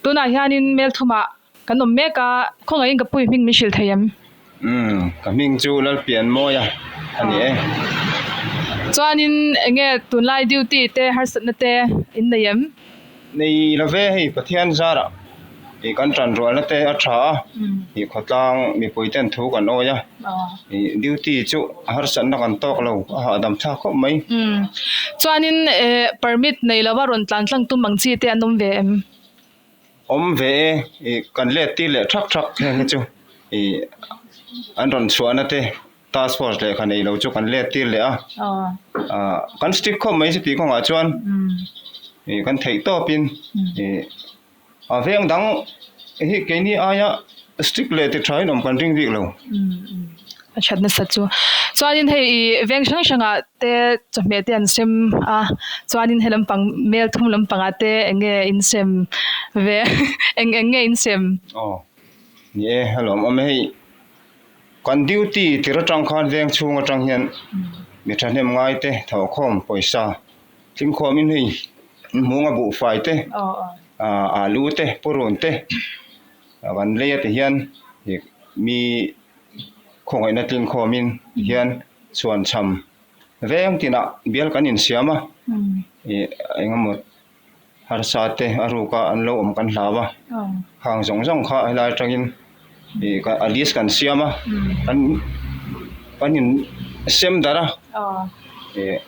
Tunah hianin Melthumah kan awm mek a, khawngaihin ka pui hming min hrilh thei em? Umm, ka hming chu Lalpianmawia a ni e. Chuanin enge tunlai duty te harsatna te in nei em? Nei lo ve hei Pathian zarah ih kan tan rualna te a tha a, ih khawtlang mipui ten thu kan awi a, ih duty chu harsatna kan tawk lo a hahdam thlak khawp mai. Umm, chuanin eh permit nei lova rawn tlan tlang tum ang chi te an awm ve em? Awm ve e, ih kan let tir leh thak thak heng hi chu ih an rawn chhuahna te task force lehkha nei lo chu kan let tir leh a, ah kan strict khawp mai chuti kawngah chuan ih kan theih tawpin ih a veng dang hi keini aia strict leh ti thain awm kan ring bik lo. A that nasa chu. Chuanin hei ih veng hrang hrangah te chawhmeh te an sem a, chuanin he lampang mel thum lampangah te eng nge in sem ve eng eng nge in sem? Aw ni e a lawmawm e hei kan duty tir atang khan veng chhung atang hian mi thahnem ngai te thawhkhawm pawisa thlingkhawmin hei hmunga buhfai te ah alu te purun te kan lei a ti hian ih mi khawngaihna tlingkhawmin hian chhuanchham veng tinah bial kan insiam a, ih eng emaw harsa te a ruka an lo awm kan hlau a, khang zawng zawng kha helai atangin ih a list kan siam a, kan kan in sem darh a, ih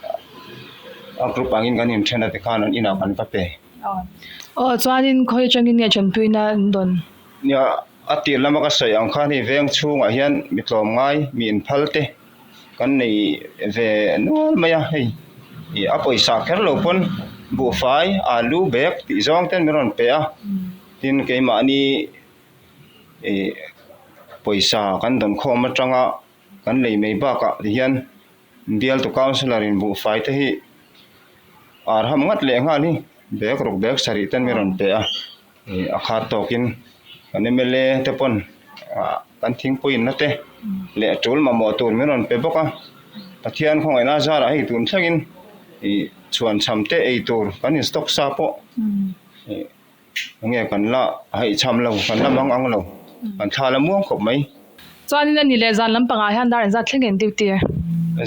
a group angin kan inthen a tikhan an inah kan va pe. Aw chuanin khawi atangin nge tanpuina an dawn? Nia. A tir lama ka sawi ang khan hei veng chhungah hian mi tlawmngai mi inphal te kan nei ve nual mai a hei ih a pawisa kher lo pawn buhfai alu bag tih zawng ten min rawn pe a tin keimahni ih pawisa kan dawn khawm atanga kan lei mai bakah ti hian bialtu councillor in buhfai te hi ar ham ngat leh nghal hi bag ruk bag sarih ten min rawn pe a. Ih a khat tawkin kan mla te pawn ah kan thingpui inna te leh a tul mamawh tur min rawn pe bawk a Pathian khawngaihna zarah hei tun thlengin ih chhuanchham te ei tur kan in stock sa pawh ih enge kan la haihchham lo kan la mang ang lo kan thla la muang khawp mai. Chuanin a ni leh zan lampangah hian dar engzat thleng in duty?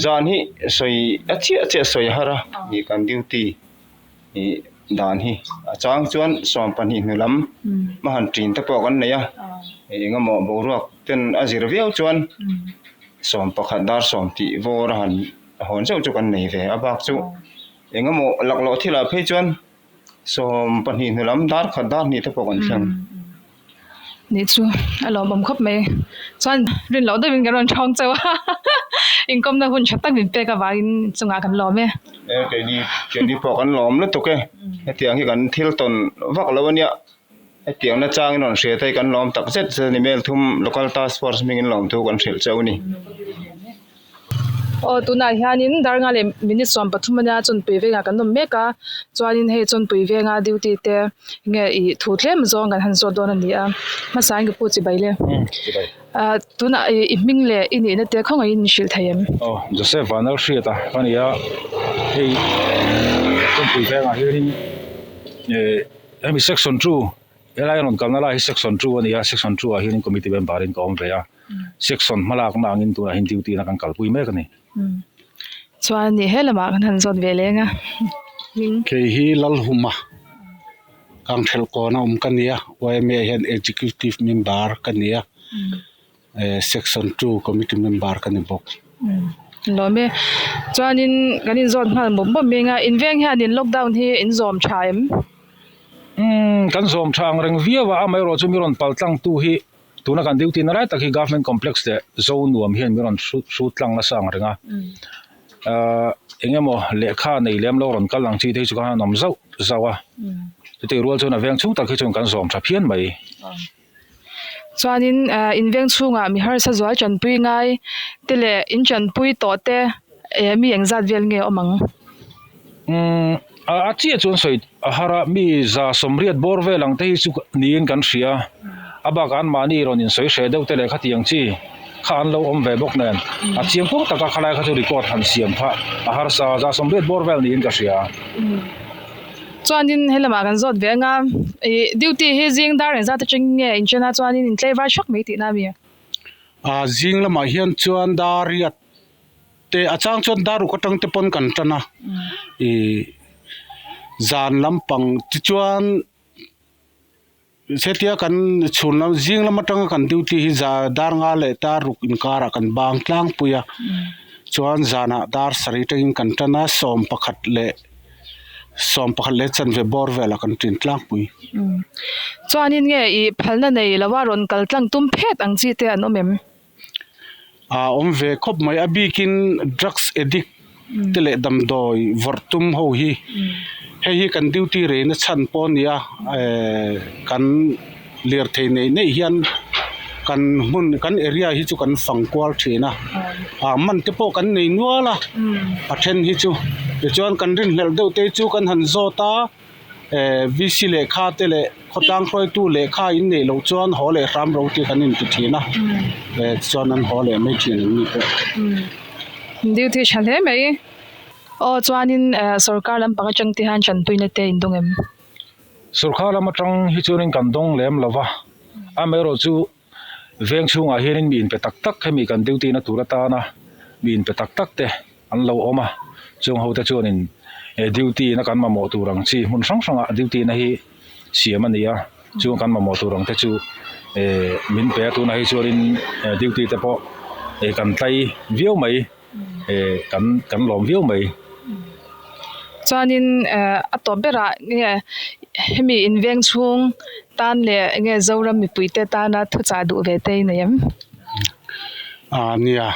Zan hi sawi a chiah chiah sawi har a ih kan duty. Ih dan hi a chang chuan 12 hnu lam hma han ṭin te pawh kan nei a eng emaw boruak ten a zir viau chuan 11 dar sawm tih vawr a han hawn zeuh chu kan nei ve a bak chu eng emaw laklawh thilah phei chuan 12 hnu lam dar khat dar hnih te pawh kan thleng. Nih chu a lawmawm khawp mai. Chuan rin loh deuhin kan rawn thawng chauh a, inkawmna hun tha tak min pek avangin chungah kan lawm e. E keini keini pawh kan lawm lutuk e, hetiang hi kan thil tawn vak lo ania, hetiang nachangin rawn hria te hi kan lawm tak zet zet a ni, Melthum Local Task Force hmingin lawmthu kan hrilh chauh a ni. Aw tunah hianin Darnga leh minute 13 ania Chawnpui vengah kan awm mek a chuanin hei Chawnpui venga duty te nge ih thu tlem zawng kan han zawt dawn a ni a hmasain ka pu chibai le ah tunah ih i hming leh i nihna te khawngaihin min hrilh thei em? Aw Joseph Vanlalhriata ka ni a hei Chawnpui vengah hianin eh hemi section two helai rawn kalna lai hi section two a ni a section two ah hianin committee member in ka awm ve a. Section hmalakna angin tunah hian duty na kan kalpui mek a ni. Chuan ni he lamah kan han zawt ve leng a. Kei hi Lalhuma Kangthelh kawna awm ka ni a, yma hian executive member ka ni a, section 2 committee member ka ni bawk. Lawm e. Chuanin kan inzawt nghal mawp mawp mai a, in veng hian in lockdown hi in zawm tha em? Umm kan zawm tha ang reng viau a, amaherawhchu mi rawn paltlang tu hi Tuna kan duty na lai tak hi government complex leh zo nuam hian min rawn hrut tlang nasa ang reng a, ahh eng emaw lehkha nei lem lo rawn kal ang chi te hi chu khan an awm zauh zauh a, chutih rual chuan a veng chhung tak hi chuan kan zawm tha phian mai. Chuanin ahh in veng chhungah mi harsa zual tanpui ngai te leh in tanpui tawh te eh mi engzat vel nge awm ang? Umm a chiah chuan sawi a har a, mi 180 bawr vel ang te hi chu niin kan hria a bakah an mahni rawn insawi hreh deuh te leh khatiang chi kha an lo awm ve bawk nen a chiang kuang taka khalai kha chu record han siam kha a harsa 180 bawr vel niin ka hria. Chuanin he lamah kan zawt ve anga ih duty hi zing dar engzat atang nge inchen a chuanin in tlaivar thak mai tihna a mi? Ah zing lamah hian chuan dar riat te a chang chuan dar ruk atang te pawn kan tan a ih zan lampang tichuan Hetia kan chhun lam zing lam atanga kan duty hi za dar nga leh dar ruk inkarah kan bang tlangpui a chuan zanah dar sarih atangin kan tan a sawm pakhat leh sawm pakhat leh chanve bawr velah kan ṭin tlangpui. Chuanin nge ih phalna nei lova rawn kal tlang tum phet ang chi te an awm em? A awm ve khawp mai a bikin drugs addict te leh damdawi vawrh tum ho hi hei hi kan duty rei na chhan pawh a ni a ehh kan lirthei neih neih hian kan hmun kan area hi chu kan fang kual thin a ah man te pawh kan nei nual a a then hi chu tichuan kan rinhlelh deuh te chu kan han zawt a. Eh VC lehkha te leh khawtlang hruaitu lehkha in neih loh chuan haw leh hram ro tih kan inti thin a, eh tichuan an haw leh mai thin an ni pawh. Duty tha hle mai. Aw chuanin eh sorkar lampang atang te hian tanpuina te in dawng em? Sorkar lam atang hi chuanin kan dawng lem lo va, amaherawh chu Veng chhungah hianin mi inpe tak tak hemi kan duty na tur atana mi inpe tak tak te an lo awm a, chung ho te chuanin eh duty na kan mamawh tur ang chi hmun hrang hrangah duty na hi siam a ni a, chung kan mamawh tur ang te chu eh min pe a tunah hi chuanin eh duty te pawh eh kan tlai viau mai eh kan kan lawm viau mai. Chuanin eh a tawp berah nge hemi in veng chhung tan leh nge Zoram mipui te tana thuchah duh ve te i nei em? Ah nia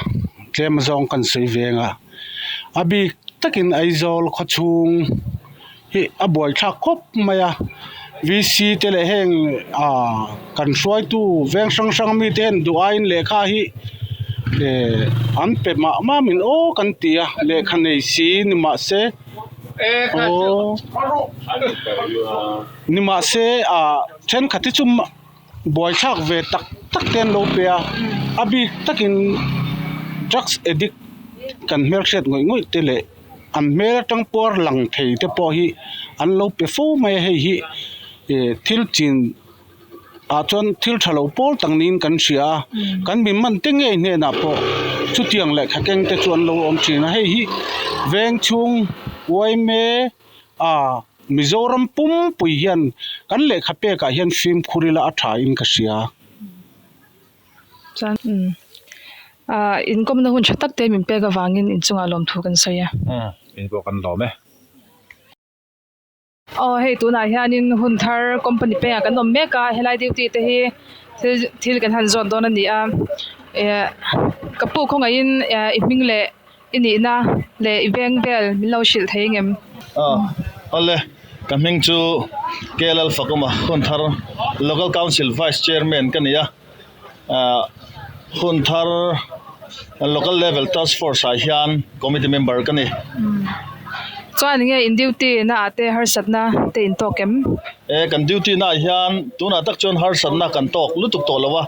tlem zawng kan sawi veng a, a bik takin Aizawl khawchhung hi a buaithlak khawp mai a, VC te leh heng ah kan hruaitu veng hrang hrang mi te hian duh aiin lehkha hi eh an pe mah mah min aw kan ti a lehkha nei si ni mahse aw ni mahse ah thenkhat hi chu buaithlak ve tak tak te an lo pe a a bik takin drugs addict kan hmelhriat ngawih ngawih te leh. An hmel atang puar lang thei te pawh hi an lo pe fo mai a hei hi ih thil chin ah chuan thil tha lo pawl tak niin kan hria a kan mi man te ngei hnenah pawh chutiang lehkha keng te chu an lo awm thin a hei hi veng chhung uaime ah Mizoram pumpui hian kan lehkha pekah hian fimkhur ila a tha in ka hria. Chuan umm ah inkawmna hun tha tak te min pek avangin inchungah lawmthu kan sawi a. Umm in pawh kan lawm e. Aw hei tunah hianin hun thar company pengah kan awm mek a helai duty te hi thil thil kan han zawt dawn a ni a eh ka pu khawngaihin eh i hming leh i nihna leh i veng vel min lo hrilh thei ngem? Aw awle ka hming chu KLL Fakawma hun thar Local Council Vice Chairman ka ni a. ah hun thar local level task force ah hian committee member ka ni. Chuan enge in duty na ah te harsatna te in tawk em? E kan duty na ah hian tunah tak chuan harsatna kan tawk lutuk tawh lo a,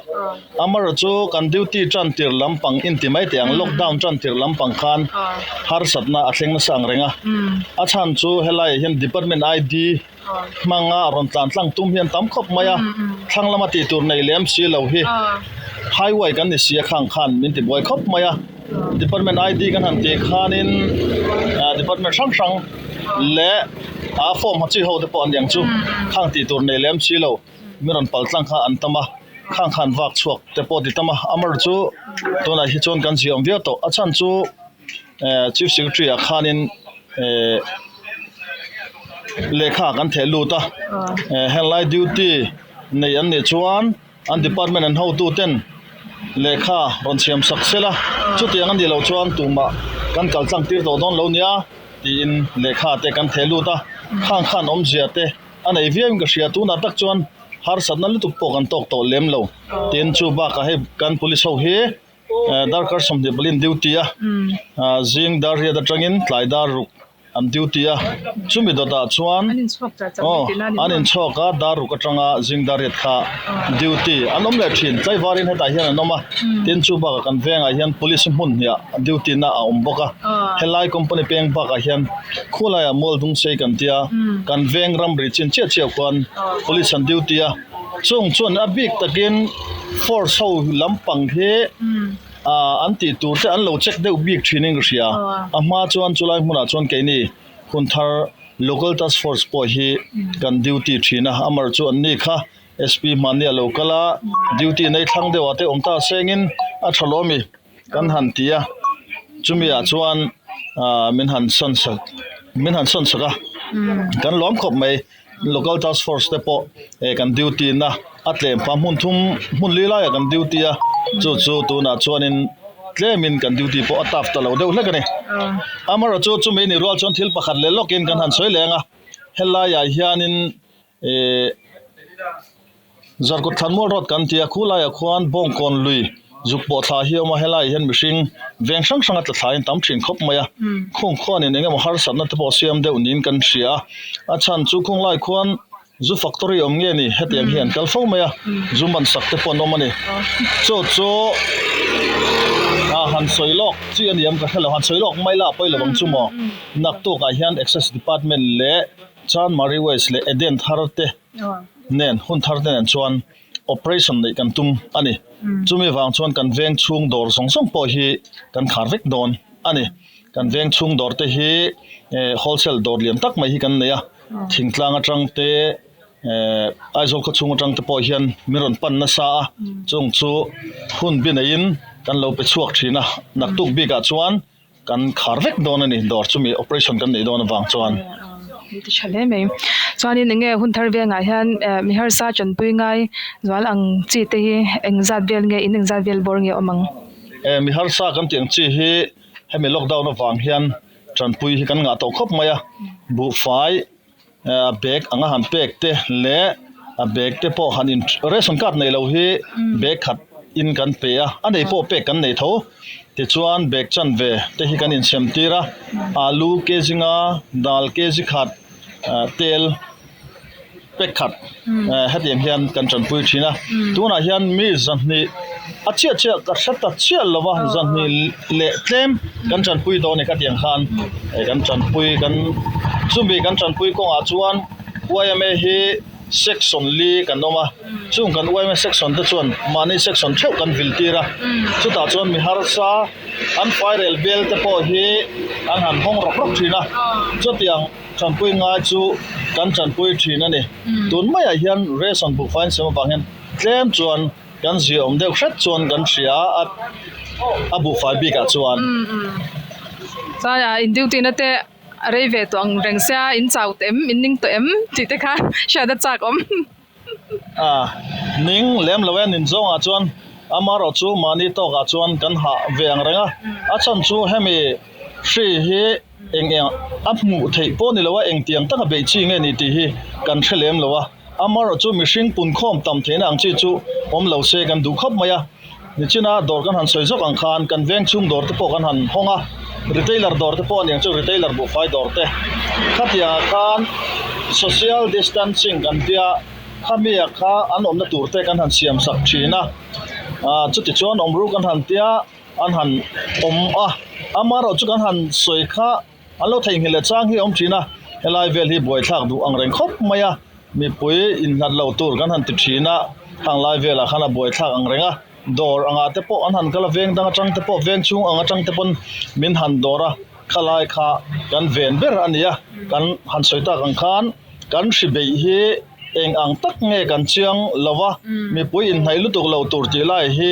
amaherawh chu kan duty tan tir lampang inti mai teh ang lockdown tan tir lampang khan harsatna a thleng nasa ang reng a, a chhan chu helai ah hian department ID hmanga rawn tlan tlang tum hian tam khawp mai a, thlang lama tih tur nei lem si lo hi highway kan ni si a khang khan min ti buai khawp mai a, department ID kan han tih khanin ah department hrang hrang leh a form ha chi ho te pawh an niang chu khang tih tur nei lem si lo mi rawn pal tlang kha an tam a, khang khan vak chhuak te pawh ti tam a, amaherawh chu tunah hi chuan kan ziaawm viau tawh a chhan chu. Eh chief secretary ah khanin eh lehkha kan theh lut a eh helai duty nei an nih chuan an department an hotu ten lehkha rawn siam sak sela chutiang a nih loh chuan tumah kan kal tlang tir tawh dawn lo nia tiin lehkha te kan theh lut a khang khan awmzia te a nei viau in ka hria tunah tak chuan harsatna lutuk pawh kan tawk tawh lem lo tin chu bakah hei kan police ho hi. Darkar 20 duty a zing dar riat atangin tlai dar ruk an duty a chumi dawtah chuan aw an inchhawk a dar ruk atanga zing dar riat kha duty an awm leh thin tlaivarin hetah hian an awm a tin chu bakah kan vengah hian police hmun hniah duty na a awm bawk a helai company peng bakah hian khulaiah mual dung sei kan tia kan veng ramri chin chiah chiah khuan police an duty a chung chuan a bik takin force ho lampang hi. Aaa an tih tur te an lo check deuh bik thin in ka hria. A hma chuan chulai hmunah chuan keini hun thar local task force pawh hi kan duty thin a, amar chu an ni kha SP hmahni a lo kal a, duty nei thlang deuh ah te awm ta sengin a tha lawm i kan han ti a, chumi ah chuan aaa min han sawn sak min han sawn sak a, kan lawm khawp mai. Local task force te pawh eh kan duty na a tlem phah hmun thum hmun li laiah kan duty a chu chu tunah chuanin tlemin kan duty pawh a tough ta lo deuh hlek a ni. Amaherawhchu chumi ni rual chuan thil pakhat leh lawkin kan han sawi leng a helaiah hianin eh Zarkawt Thlanmual Road kan ti a, khulaiah khuan Bawngkawn lui zuk pawh thla hi a awm a, helaiah hian mihring veng hrang hranga tla thlaiin tam thin khawp mai a, khung khuanin eng emaw harsatna te pawh siam deuh niin kan hria a, a chhan chu khung lai khuan zu factory awm nge ni hetiang hi an kal fo mai a, zu man sak te pawh an awm a ni, chu chu a han sawi lawk chi a ni ang ka hre lo, han sawi lawk mai la a pawi lo ang chu maw, naktukah hian Excise Department leh Chanmari West leh Eden thar te. nen hun thar te nen chuan operation neih kan tum a ni. Chumi vang chuan kan veng chhung dawr zawng zawng pawh hi kan khar vek dawn a ni. Kan veng chhung dawr te hi wholesale dawr lian tak mai hi kan nei a, thingtlang atang te Aizawl khaw chhung atang te pawh hian min rawn pan nasa a, chung chu hun bi neiin kan lo pe chhuak thin a, naktuk bikah chuan. Kan khar vek dawn a ni, dawr chumi operation kan neih dawn avang chuan. Ti tha hle mai. Chuanin eng nge hun thar vengah hian mi harsa tanpui ngai zual ang chi te hi eng zat vel nge in eng zat vel bawr nge awm ang? Mi harsa kan tih ang chi hi hemi lockdown avang hian tanpui hi kan ngah tawh khawp mai a, buhfai bag anga han pek te leh a bag te pawh han in ration card nei lo hi bag khat in kan pe a a nei pawh pek kan nei tho tichuan bag chanve te hi kan insem tir a alu kg nga dal kg khat tel pack khat hetiang hian kan tanpui thin a tunah hian mi zahnih a chiah chiah ka hre ta chiah lo va zahnih leh tlem kan tanpui dawn a ni khatiang khan kan tanpui kan chumi kan tanpui kawngah chuan yma hi section li kan awm a chung kan yma section te chuan mahni section theuh kan vil tir a chutah chuan mi harsa an fairel bel te pawh hi an han hawng rawk rawk thin a chutiang tanpui ngai chu kan tanpui thin a ni tun maiah hian ration buhfai an sem avang hian tlem chuan. Kan ziaawm deuh hret chuan kan hria a, a buhfai bikah chuan. Chuan ah in duty na te a rei ve tawh ang reng sia, in chau tawh em, in ning tawh em tih te kha hriat a chak awm. A ning lem lo e, nin zawngah chuan amaherawh chu mahni tawkah chuan kan hah ve ang reng a, a chhan chu hemi hri hi eng eng a hmuh theih pawh ni lo a, engtiang taka beih chi nge ni tih hi kan hre lem lo a. Amaherawh chu mihring punkhawm tam theihna ang chi chu awm lo se kan duh khawp mai a. Nichina dawr kan han sawi zawk ang khan kan veng chhung dawr te pawh kan han hawng a, retailer dawr te pawh a ni ang chu retailer buhfai dawr te. Khatiangah khan social distancing kan tia khami-ah kha an awmna tur te kan han siam sak thin a, ah chutichuan awm ru kan han tia an han awm a. Amaherawh chu kan han sawi kha. An lo theihnghilh leh chang hi a awm thin a, helai vel hi buaithlak duh ang reng khawp mai a, mipui inhlat lo tur kan han ti thin a, hang lai velah khan a buaithlak ang reng a, dawr angah te pawh an han kal a, veng dang atang te pawh veng chhung ang atang te pawn min han dawr a, khalai kha kan ven ber a ni a, kan han sawi tak ang khan kan hri beih hi. Eng ang tak nge kan chiang lo va, mipui inhnaih lutuk lo tur tih lai hi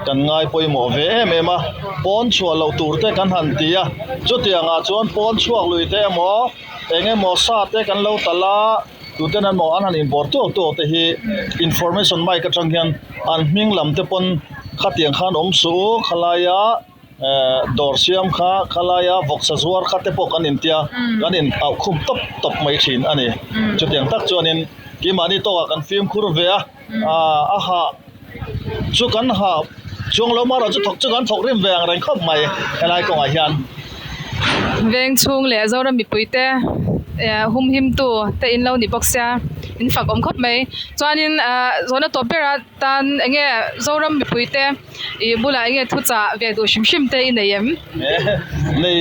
kan ngai pawimawh ve em em a, pawn chhuah loh tur te kan han ti a, chutiangah chuan pawn chhuak lui te emaw eng emaw sa te kan lo talh a, tuten emaw an han inbawr tuak tuak te hi information mic atang hian an hming lam te pawn khatiang khan awm suh u, khalaia. Dawr siam kha khalaia vawksa zuar kha te pawh kan intia kan in auh khum tawp tawp mai thin a ni. Chutiang tak chuanin keimahni tawkah kan fimkhur ve a, a hah chu kan hah chuang lo marawh chu thawk chu kan thawk rim ve ang reng khawp mai helai kawngah hian. Veng chhung leh Zoram mipui te eh humhim tu te in lo ni bawk sia in fak awm khawp mai chuanin ah zawhna tawp ber a tan eng nge Zoram mipui te ih bulah eng nge thu chah ve duh hrim hrim te i nei em? Nei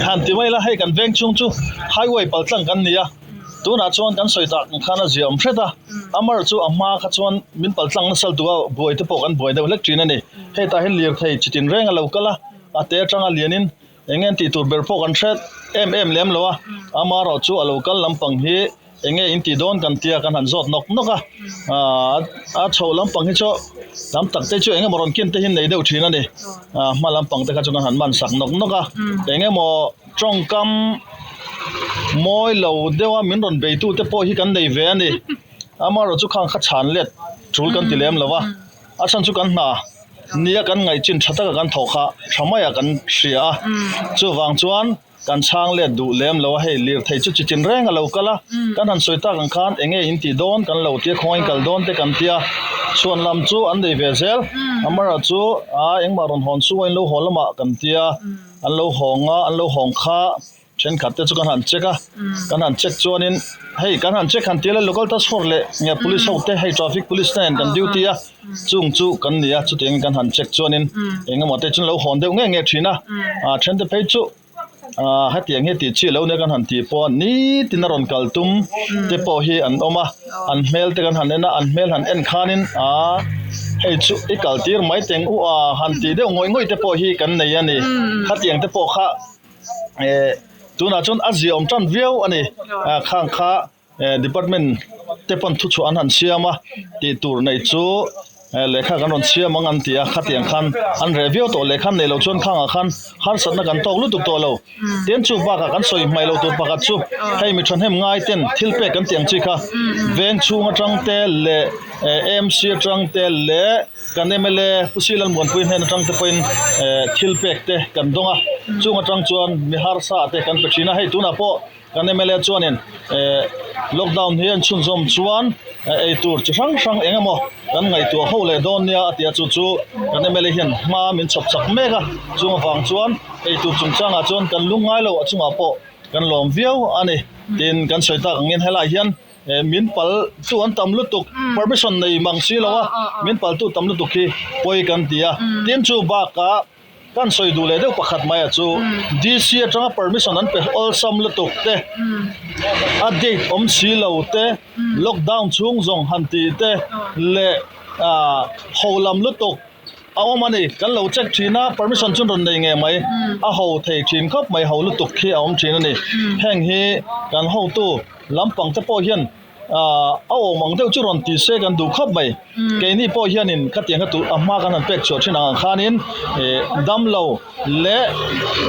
han ti mai la hei kan veng chhung chu highway paltlang kan ni a tunah chuan kan sawi tak ang khan a zia awm hret a amar chu a hma kha chuan min paltlang nasal duh a buai te pawh kan buai deuh hlek thin a ni hetah hian lirthei chitin reng a lo kal a a te atanga lianin Eng nge tih tur ber pawh kan hre em em lem lo a, amaherawh chu a lo kal lampang hi eng nge in tih dawn kan tia kan han zawt nawk nawk a, a chhoh lampang hi chu tam tak te chu eng emaw rawn kin te hi nei deuh thin a ni, hma lampang te kha chu kan han man sak nawk nawk a, eng emaw tawngkam mawi lo deuh a min rawn beitu te pawh hi kan nei ve a ni, amaherawh chu khang kha chhan let tul kan ti lem lo a. A chhan chu kan hna nia kan ngaihchin tha taka kan thawh kha tha maia kan hria a, chuvang chuan kan chhang let duh lem lo a, hei lirthei chu chitin reng a lo kal a, kan han sawi tak ang khan eng nge in tih dawn kan lo tia khawngain kal dawn te kan tia, chhuan lam chu an nei ve zel, amara chu a engmah rawn hawn chu a in lo haw lamah kan tia, an lo hawng a, an lo hawng kha. Thenkhat te chu kan han check a, kan han check chuanin hei kan han check han tia local task force leh nge police ho te hei traffic police te nen kan duty a, chung chu kan ni a chutiangin kan han check chuanin eng emaw te chuan lo hawn deuh nge nge thin a, ah then te phei chu ah hetiang hi tih chi lo nia kan han tih pawh a nitin a rawn kal tum te pawh hi an awm a, an hmel te kan han en a, an hmel han en khanin ah hei chu i kal tir mai teng u a han tih deuh ngawih ngawih te pawh hi kan nei a ni, khatiang te pawh kha. Eh tunah chuan a ziahawm tan viau a ni ah khang kha eh department te pawn thuchhuah an han siam a tih tur nei chu eh lehkha kan rawn siam ang an ti a khatiang khan an reh viau tawh lehkha an neih loh chuan khangah khan harsatna kan tawk lutuk tawh lo tin chu bakah kan sawi hmaih loh tur pakhat chu hei mi thahnem ngai ten thil pek kan tih ang chi kha veng chhung atang te leh eh AMC atang te leh. Kan mla Pu Sri Lalmuanpui hnen atang te pawhin thil pek te kan dawng a, chung atang chuan mi harsa te kan pe thin a, hei tunah pawh kan mla chuanin lockdown hi a inchhunzawm chuan eitur chi hrang hrang eng emaw kan ngaihtuah ho leh dawn nia a ti a, chu chu kan mla hian hma min chhawp chak mek a, chung avang chuan eitur chungchangah chuan kan lungngai lo a chungah pawh kan lawm viau a ni, tin kan sawi tak angin helaiah hian. Eh min pal tu an tam lutuk permission nei mang si lo a min pal tu tam lutuk hi pawi kan ti a tin chu bakah kan sawi duh leh deuh pakhat mai a chu D_C atanga permission an pe awlsam lutuk te a date awm si lo te lockdown chhung zawng han tih te leh ah ho lam lutuk. A awm a ni, kan lo check thin a, permission chu rawn nei ngei mai, a ho thei thin khawp mai, ho lutuk khi a awm thin a ni. Heng hi kan hotu lampang te pawh hian a awm ang deuh chu rawn ti se kan duh khawp mai. Keini pawh hianin khatiang kha a hma kan han pek chhuah thin ang ang khanin damlo leh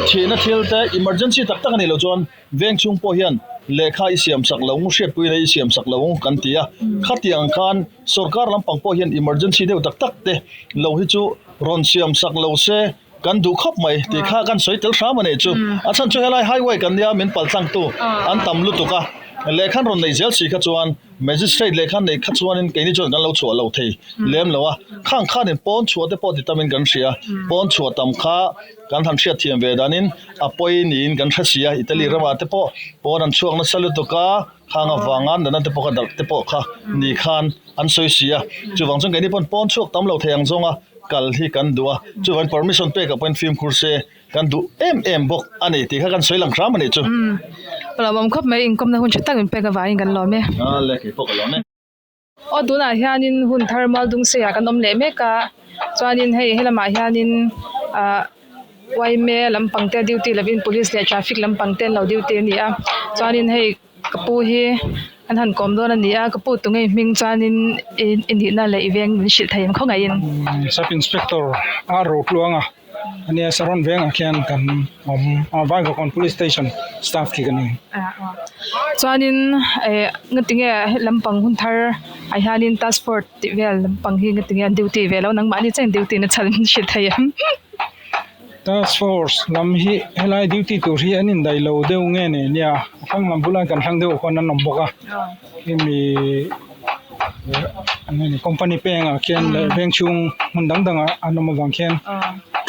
thihna thil te emergency tak tak a nih loh chuan Veng chhung pawh hian lehkha i siam sak lo ngu, hriatpuina i siam sak lo ngu kan ti a. Khatiang khan sorkar lampang pawh hian emergency deuh tak tak te lo hi chu rawn siam sak lo se kan duh khawp mai tih kha kan sawi tel hram a nih chu. A chhan chu helai highway kan nia min paltlangtu an tam lutuk a, lehkha an rawn nei zel si kha chuan Magistrate lehkha neih kha chuanin keini chuan kan lo chhuah lo thei lem lo a, khang khanin pawn chhuah te pawh ti tamin kan hria, pawn chhuah tam kha kan han hriat thiam ve danin a pawi niin kan hre si a, Italy ramah te pawh pawn an chhuak nasa lutuk a, khang avanga natna te pawh kha darh te pawh kha ni khan an sawi si a, chuvang chuan keini pawn pawn chhuak tam lo thei ang zawnga kal hi kan duh a, chuvangin permission pekah pawhin fimkhur se. Kan duh em em bawk a ni tih kha kan sawi lang hram a nih chu. Umm lawmawm khawp mai inkawmna hun tha tak min pek avangin kan lawm e. A le kei pawh ka lawm e. Aw tunah hianin hun thar mual dungseiah kan awm leh mek a, chuanin hei helamah hianin ah yma lampang te duty lovin police leh traffic lampang te an lo duty a ni a, chuanin hei ka pu hi an han kawm dawn a ni a, ka pu tunge i hming chuanin i nihna leh i veng min hrilh thei ang khawngaihin. Sub Inspector R Rotluanga. Ania Saron vengah khian kan awm a Vaivakawn Police Station staff khi ka ni. Chuanin eh ngatinge lampang hun thar ah hianin task force tih vel lampang hi ngatinge an duty ve lo nangmahni chiah in duty na chhan an hrilh thei em. Task force lam hi helai duty tur hi an indaih lo deuh nge ni nia a hrang lam bulah kan hrang deuh khawn an awm bawk a hemi company pengah khian leh veng chhung hmun dang dangah an awm avang khian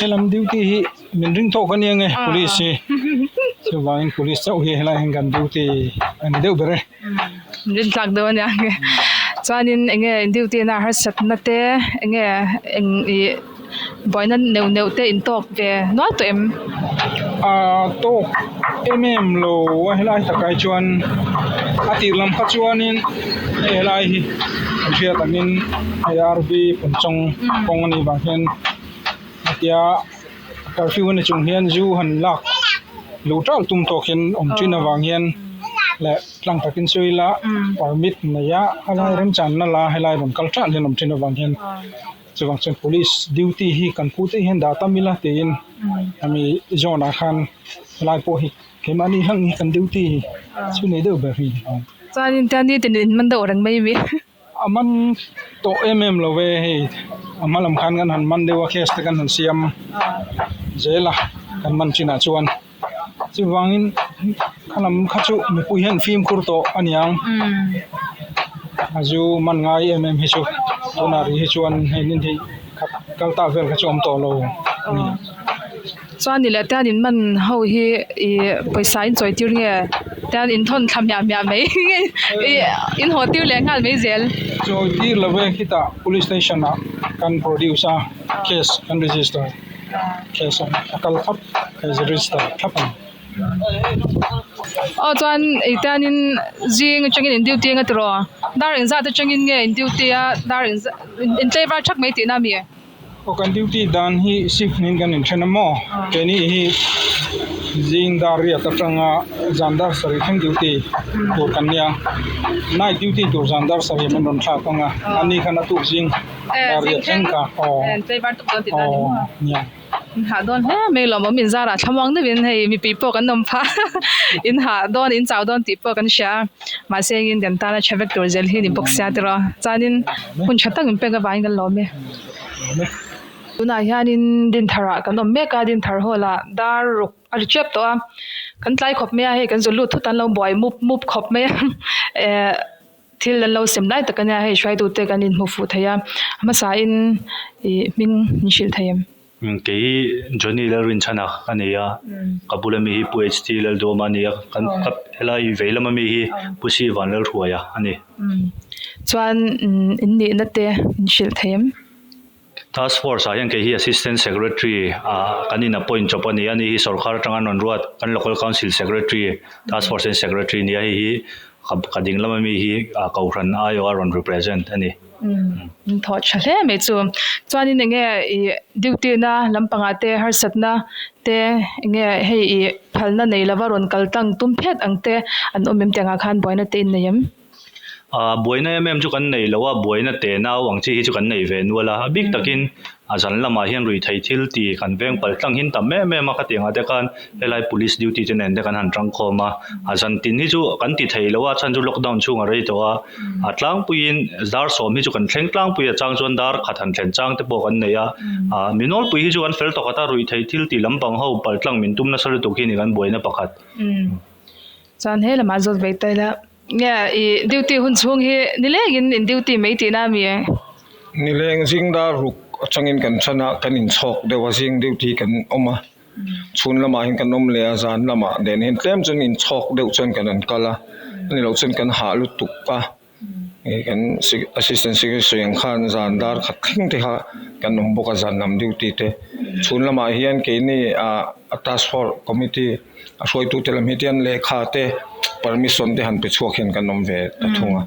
helam duty hi min ring tawk ania nge police hi. Chuvangin police chauh hi helai hian kan duty a ni deuh ber e. Rin tlak deuh a nia nge. Chuanin eng nge duty na harsatna te eng nge eng ih buaina neuh neuh te in tawk ve nual tawh em? Aaa tawk em em lo a helai takah hi chuan a tir lam kha chuanin hei helai hi kan hriat angin hei R V Punchawng kawng a nih vang hian hetia curfew a ni chung hian zu han lak luh ṭalh tum tawk hian awm ṭhin avang hian leh tlang takin sawi ila permit nei a helai remchanna la helai rawn kal ṭalh hian awm ṭhin avang hian chuvang chuan police duty hi kan pu te hian dah tam ila tiin hemi zone ah khan helai pawh hi keimahni hlang hi kan duty chu nei deuh ber hi. Chuanin tiangin in man deuh reng mai a mi. A man tawh em em lo ve hei a hma lam khan kan han man deuh a case te kan han siam zel a kan man chinah chuan chuvangin kha lam kha chu mipui hian fimkhur tawh a niang a zu man ngai em em hi chu tunah rih hi chuan hei nin hi khat kal ta vel kha chu awm tawh lo a ni. Chuan ni leh tian in man ho hi ih pawisa in chawi tir nge tian in thawn thla hmiah hmiah mai nge ih in haw tir leh nghal mai zel. Chawi tir lo e khitah police station ah kan produce a case kan register case a kal thlap case register thlap a ni. Aw chuan ih tianin zing atangin in duty anga tiraw dar engzat atangin nge in duty a dar engzat in tlaivar thak mai tihna ami? Aw kan duty dan hi shift niin kan inthen a maw keini hi zing dar riat atanga zan dar sarih thleng duty tur kan nia night duty tur zan dar sarih an rawn thlak ang a ani khan a tuk zing dar riat thleng kha aw aw nia. Hah dawn hle mai lawm awm inzarah thlamuang deuhin hei mipui pawh kan awm phah in hah dawn in chau dawn tih pawh kan hria a mahse engin kan tana tha vek tur zel hi a ni bawk sia tiraw chuanin hun tha tak min pek avangin kan lawm e. Tunah hianin Dintharah kan awm mek a Dinthar hall ah dar ruk a ri tep tawh a kan tlai khawp mai a hei kan zawllut thut an lo buai mup mup khawp mai a eh thil an lo sem lai tak ania hei hruaitute kan inhmu fuh thei a a hmasain ih hming min hrilh thei em. Kei hi Johnny Lalrinchhana ka ni a, ka bula mi hi Pu HT Lalduama a ni a, kan ka helai vei lama mi hi Pu Si Vanlalhruaia a ni. Chuan in nihna te min hrilh thei em? Task Force ah hian kei hi Assistant Secretary ah kan in appoint chawp a ni a, ani hi sorkar atanga an rawn ruat kan Local Council Secretary, Task Force hian Secretary a ni a, hei hi ka ding lama mi hi Kohhran aiawh a rawn represent a ni. Umm thawh tha hle mai chu. Chuanin eng nge ih duty na lampangah te harsatna te eng nge hei ih phalna nei lova rawn kal tlang tum phet ang te an awm em tiangah khan buaina te in nei em? Aaa buaina em em chu kan nei lo a, buaina te nau ang chi hi chu kan nei ve nual a, a bik takin a zan lamah hian ruihtheih thil ti kan veng palh tlang hin tam em em a, khatiang ah te khan helai police duty te nen te kan han tangkhawm a, a zan tin hi chu kan ti thei lo a, a chhan chu lockdown chhung a rei tawh a, a tlangpuiin dar sawm hi chu kan thleng tlangpui a chang chuan dar khat han thlen chang te pawh kan nei a, aaa mi nawlpui hi chu kan fel tawkhat a, ruihtheih thil ti lampang ho palh tlang min tum nasa lutuk hi ni kan buaina pakhat. Chuan he lamah zawt ve ta ila. Nge i duty hun chhung hi nilengin in duty mai tihna a mi e? Nileng zing dar ruk atangin kan chhan a, kan inchhawk deuh a, zing duty kan awm a, chhun lamah hian kan awm leh a, zan lamah den hian tlem chuan inchhawk deuh chuan kan han kal a, ani loh chuan kan hah lutuk a, kan assistant secretary ang khan zan dar khat thleng te kha kan awm bawk a zan lam duty te, chhun lamah hian keini ah a task force committee a hruaitute lam hi tian lehkha te permission te han pe chhuak hian kan awm ve ta thung a,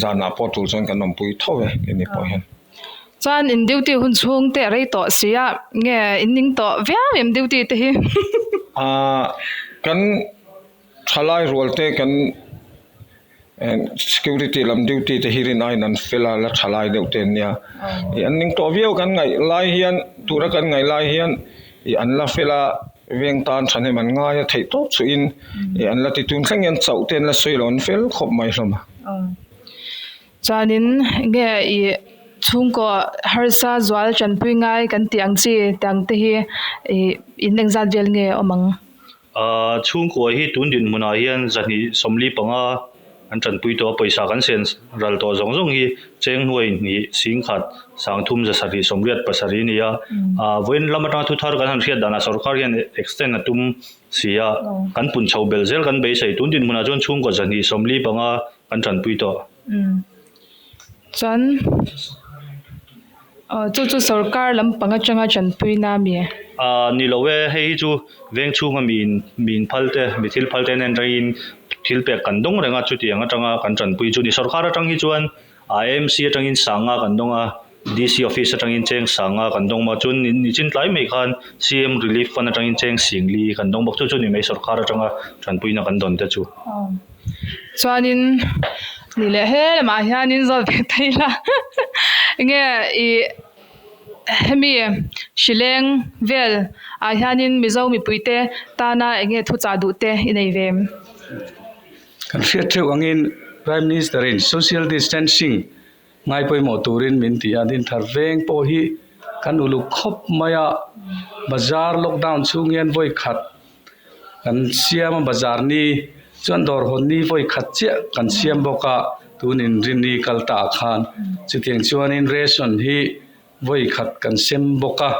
zanah pawh tul chuan kan awmpui tho e keini pawh hian. Chuan in duty hun chhung te a rei tawh si a, nge in ning tawh viau em duty te hi? Aaa kan thalai rual te kan security lam duty te hi rin aiin an fel a la thalai deuh te an nia ih an ning tawh viau kan ngaih lai hian tura kan ngaih lai hian ih an la fel a veng tan thahnem an ngai a theih tawp chu in ih an la ti tun thleng hian chauh te an la sawi lo an fel khawp mai hlawm a. Chuanin nge ih chhungkaw harsa zual tanpui ngai kan tih ang chi tiang te hi ih in engzat vel nge awm ang? Chhungkua hi tun dinhmunah hian zahnih 45 Kan tanpui tawh a, pawisa kan sen ral tawh zawng zawng hi cheng hnuai hnih singkhat sangthum zasarih sawmriat pasarih a ni a. Vawiin lam atanga thu thar kan han hriat danah sorkar hian extend a tum si a, kan pun chho bel zel kan beisei. Tun dinhmunah chuan chhungkaw zahnih sawmli panga kan tanpui tawh. Chuan chu chu sorkar lampang atanga tanpui na a mi? Ni lo e, hei hi chu veng chhunga mi in mi in phal te, mi thil phal te nen atangin thil pek kan dawng reng a, chutiang atanga kan tanpui chu ni. Sorkar atang hi chuan AMC atangin sanga kan dawng a, DC office atangin cheng sanga kan dawng bawk a, chuan nichin tlai mai khan CM relief fund atangin cheng singli kan dawng bawk, chu chu ni mai sorkar atanga tanpuina kan dawn te chu. Chuanin ni leh he lamah hianin zawt ve ta ila enge ih hemi hrileng vel ah hianin mizo mipui te tana enge thu chah duh te i nei ve em? Kan hriat theuh angin Prime Minister in social distancing ngai pawimawh turin min ti a, Dinthar veng pawh hi kan uluk khawp mai a, bazar lockdown chhung hian vawi khat kan siam a bazar ni chuan dawr hawn ni vawi khat chiah kan siam bawk a tun inrinni kal ta ah khan chutiang chuanin ration hi vawi khat kan sem bawk a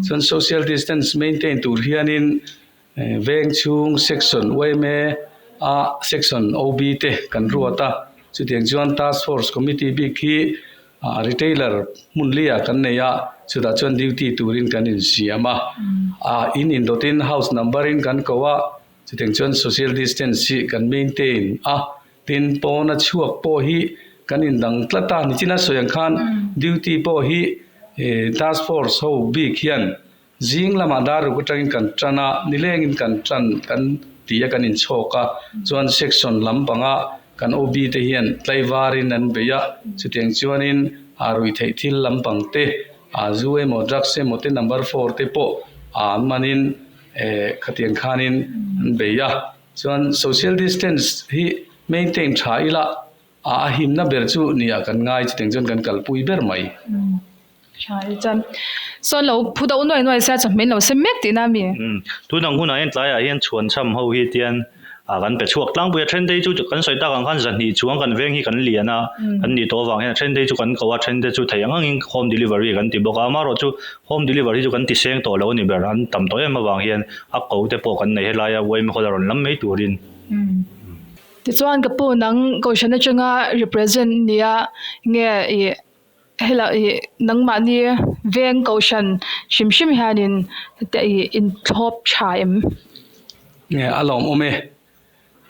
chuan social distance maintain tur hianin veng chhung section yma a section OB te kan ruat a chutiang chuan task force committee bik hi Ah retailer hmun li ah kan nei a, chutah chuan duty turin kan insiam a, ah in indawtin house number in kan ko a, chutiang chuan social distance hi kan maintain a, tin pawna chhuak pawh hi kan indang tlat a, nichina sawi ang khan duty pawh hi task force ho bik hian Zing lamah dar ruk atangin kan tan a, nilengin kan tan kan ti a kan inchhawk a, chuan section lampanga kan OB te hian tlaivarin an bei a, chutiang chuanin a ruih theih thil lampang te, a zu emaw drugs emaw te number four te pawh a an manin eh khatiang khanin an bei a, chuan social distance hi maintain tha ila a himna ber chu nia kan ngai chutiang chuan kan kalpui ber mai. Tha i chuan sawn lo phu deuh nuai nuai sia chawhmeh in lo sem mek tihna a mi? Umm tun ang hunah hian tlaiah hian chhuan cham ho hi tian ah kan pe chhuak tlangpui a then te hi chu kan sawi tak ang khan zahnih chuang kan veng hi kan lian a kan nih tawh avang hian a then te hi chu kan ko a then te chu thei ang angin home delivery kan ti bawk a amaherawh chu home delivery chu kan ti seng tawh lo a ni ber an tam tawh em avang hian a ko te pawh kan nei helaia yma hall a rawn lam mai turin. Tichuan ka pu nang kohhran atanga represent nia nge ih Hela ih nangmahni veng kohhran hrim hrim hianin te ih inthlawp tha em? Nge a lawmawm e.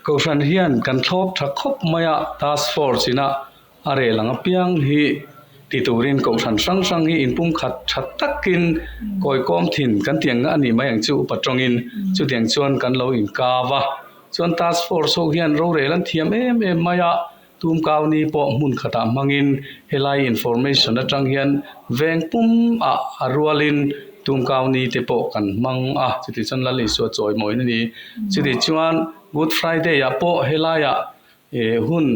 Kohhran hian kan thlawp tha khawp mai a, task force ina a rel ang apiang hi ti turin kohhran hrang hrang hi inpumkhat tha takin kawikawm thin kan tih ang a ni mai ang chu upa tawngin chutiang chuan kan lo inkav a. Chuan task force ho hian rorel an thiam em em mai a, Tumkauni pawh hmun khatah hmangin helai information atang hian veng pum ah a rualin Tumkauni te pawh kan hmang a, chuti chuan Lal Isua chawimawiin a ni. Chuti chuan Good Friday ah pawh helaiah hun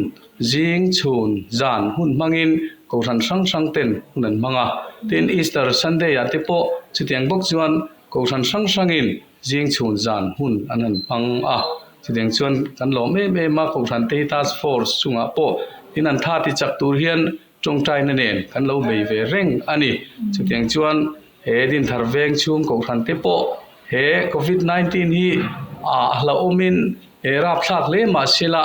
zing chhun zan hun hmangin Kohhran hrang hrang ten hun an hmang a. Tin Easter Sunday ah te pawh chutiang bawk chuan Kohhran hrang hrangin Zing chhun zan hun an han hmang a, chutiang chuan kan lawm em em a, Kohhran te hi task force chungah pawh in an tha ti chak tur hian tawngtaina nen kan lo bei ve reng a ni. Chutiang chuan he Dinthar veng chhung Kohhran te pawh he Covid 19 hi a hlauhawmin he rapthlak hle mahsela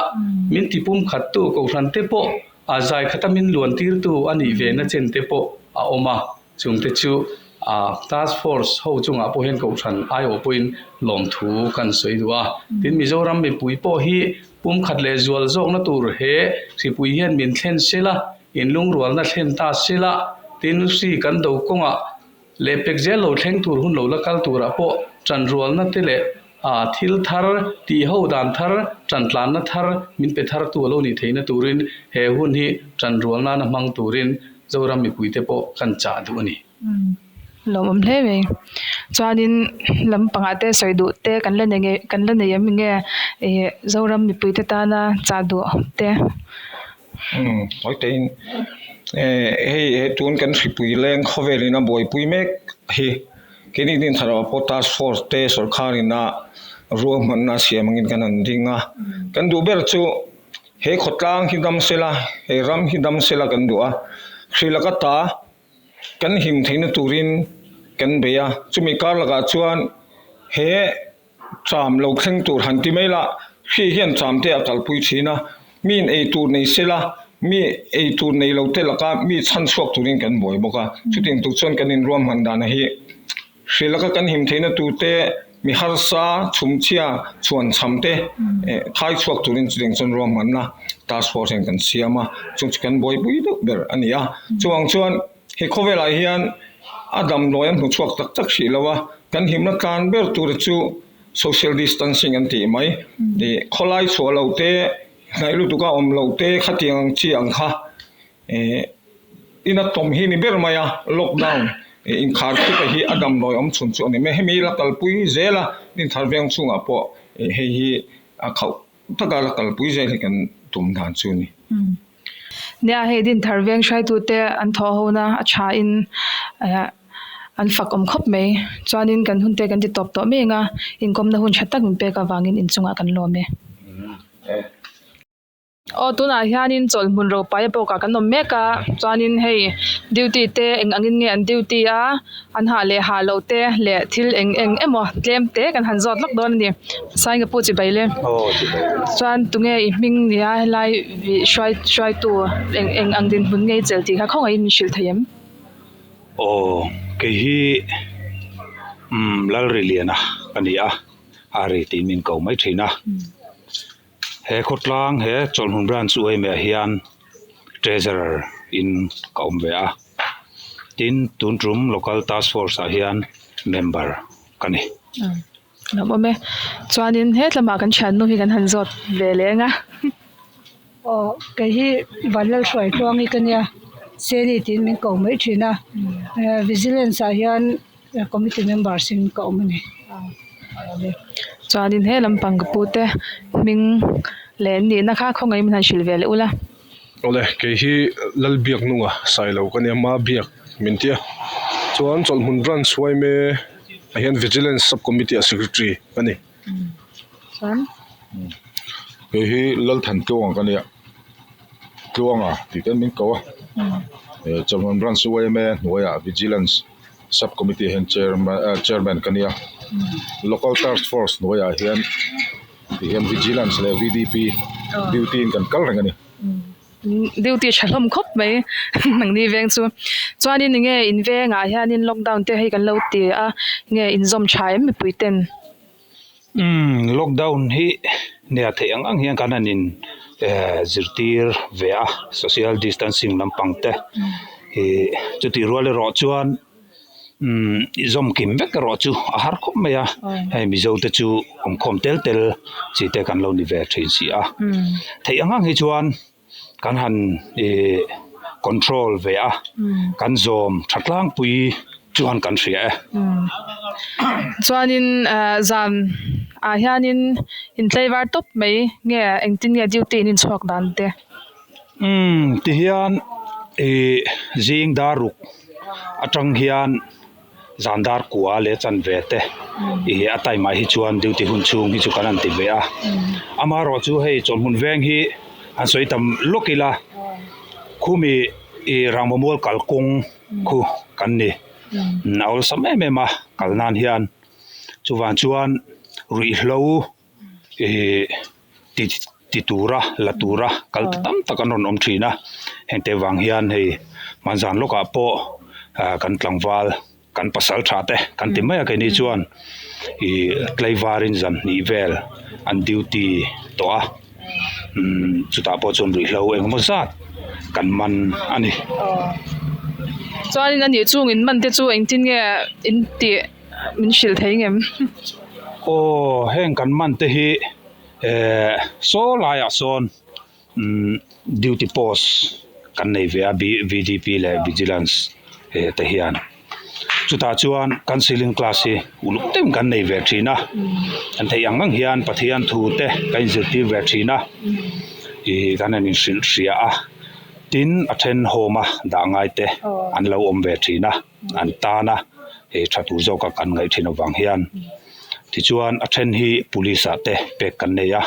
min ti pumkhattu Kohhran te pawh a zai khata min luan tirtu a nih ve na chen te pawh a awm a. Chungte chu task force ho chungah pawh hian kohhran aiawh pawhin lawmthu kan sawi duh a. Tin, Mizoram mipui pawh hi pumkhat leh zual zawkna tur he hripui hian min thlen sela, inlungrualna thlen ta sela, tin, hri kan do kawngah leh pek zel lo thleng tur hun lo la kal turah pawh tanrualna te leh thil thar, tihho dan thar, tantlanna thar min pe thartu a lo nih theihna turin he hun hi tanrual nana hmang turin Zoram mipuite pawh kan chah duh a ni. Lawmawm hle mai. Chuanin lam pangah te sawi duh te kan la nei ngei kan la nei em nge ih Zoram mipuite tana chah duh te. Umm hawitein eh hei he tun kan hripui leng khawvelin a buaipui mek hi keini din thar ah pawh task force te sawrkharin a ruahmanna siam angin kan han ding a kan duh ber chu. He khawtlang hi dam sela, he ram hi dam sela kan duh a, hri laka ta kan him theihna turin kan bei a, chumi kar lakah chuan he tram lo thleng tur han ti mai la, hri hian tram te a kalpui thin a, miin ei tur nei sela, mi ei tur nei lo te laka mi chhan chhuak turin kan buai bawk a, chutiang tur chuan kan inruahman dan hi. Hri laka kan him theihna turte, mi harsa, chhumchhia, chhuanchham te khai chhuak turin chutiang chuan ruahmanna task force hian kan siam a, chung chu kan buaipui deuh ber a ni a. Chuvang chuan he khawvelah hian a damdawi an hmu chhuak tak tak hrih lo a, kan himna tlan ber tura chu social distancing an tih mai, khawlai chhuah loh te, hnaih lutuka awm loh te khatiang ang chi ang kha. Ina tawm hi ni ber mai a, lockdown inkhar khip a hi a damdawi awm chhun chu a ni mai. Hemi la kalpui zel a, Dinthar veng chhungah pawh hei hi a khauh taka la kalpui zel hi kan tum dan chu a ni. Nia, hei Dinthar veng hruaitute an thawh hona a thain an fak awm khawp mai. Chuanin kan hunte kan ti tawp tawh mai ang a, inkawmna hun tha tak min pek avangin inchungah kan lawm e. Aw tunah hianin chawlhhmun ropaia pawkah kan awm mek a chuanin hei duty te eng angin nge an duty a an hah leh hah loh te leh thil eng eng emaw tlem te kan han zawt lawk dawn a ni Saingapu chibai le chuan tunge i hming nia helai vih hruai hruaitu eng eng ang dinhmun nge i chelh tih kha khawngaihin min hrilh thei em? Aw kei hi umm Lalriliana ka ni a a ri tih min ko mai thin a. He khawtlang he chawlhhmun branch uaimeh ah hian treasurer in ka awm ve a tin tun tum local task force ah hian member ka ni. Lawm awm e. Chuanin he tlama kan thiannu hi kan han zawt ve leng a. Aw kei hi Vanlalhruai tluang hi ka nia Seni tiin min ko mai thin a vigilance ah hian Committee members in ka awm a ni. Chuanin he lampang ka pu te hming leh nihna kha khawngaih min han hrilh ve leh ula. Awle, kei hi Lalbiak nunga Sailo ka nia, Ma Biak min tia. Chuan Chawlhhmun Branch yma ah hian Vigilance Sub Committee ah Secretary ka ni. Chuan. Kei hi Lalthan Tluanga ka nia, Tluanga tih ten min ko a. Chawlhhmun Branch yma hnuaiah Vigilance Sub Committee hian Chairman ka nia. Local Task Force hnuaiah hian ti hian Vigilance leh VDP duty in kan kal reng a ni. Duty tha hlawm khawp mai nangni veng chu. Chuanin enge in vengah hianin lockdown te hei kan lo ti a, nge inzawm tha em mipui ten? Umm lockdown hi nia theih ang ang hian kan han in eh zirtir ve a social distancing lampang te ih chutih rual erawh chuan umm i zawm kim vek erawh chu a har khawp mai a hei mizo te chu awmkhawm tel tel chi te kan lo ni ve thin si a theih ang ang hi chuan kan han ih control ve a kan zawm tha tlangpui chuan kan hria e. Chuanin eh zan ah hianin intlaivar tawp mai nge engtin nge duty in inchhuak dan te. Umm tihian ih zing dar ruk atang hian. Zan dar kua leh chanve te ih a time ah hi chuan duty hun chhung hi chu kan han ti ve a amaherawh chu hei chawlhhmun veng hi an sawi tam lawk ila khumi ih rangva mual kalkawng khu kan ni a awlsam em em a kal nan hian chuvang chuan ruihhlo ih ti ti tura la tura kal ta tam tak an rawn awm thin a hengte vang hian hei hmanzan lawkah pawh ah kan tlangval kan pasal tha te kan ti mai a keini chuan ih tlaivarin zan hnih vel an duty tawh a umm chutah pawh chuan ruihhlo engemaw zat kan man a ni. Chuanin a nih chungin man te chu engtin nge in tih min hrilh thei ngem? Aw heng kan man te hi eh saw laiah sawn umm duty post kan nei ve a V_D_P leh vigilance eh te hian chutah chuan counselling class hi uluk deuhin kan nei ve thin a kan theih ang ang hian Pathian thu te kan inzirtir ve thin a ih kan han inhrilh hria a tin a then home a dah ngai te an lo awm ve thin a. an tan a, he tha tur zawka kan ngaih thin avang hian Tichuan a then hi police ah te pek kan nei a,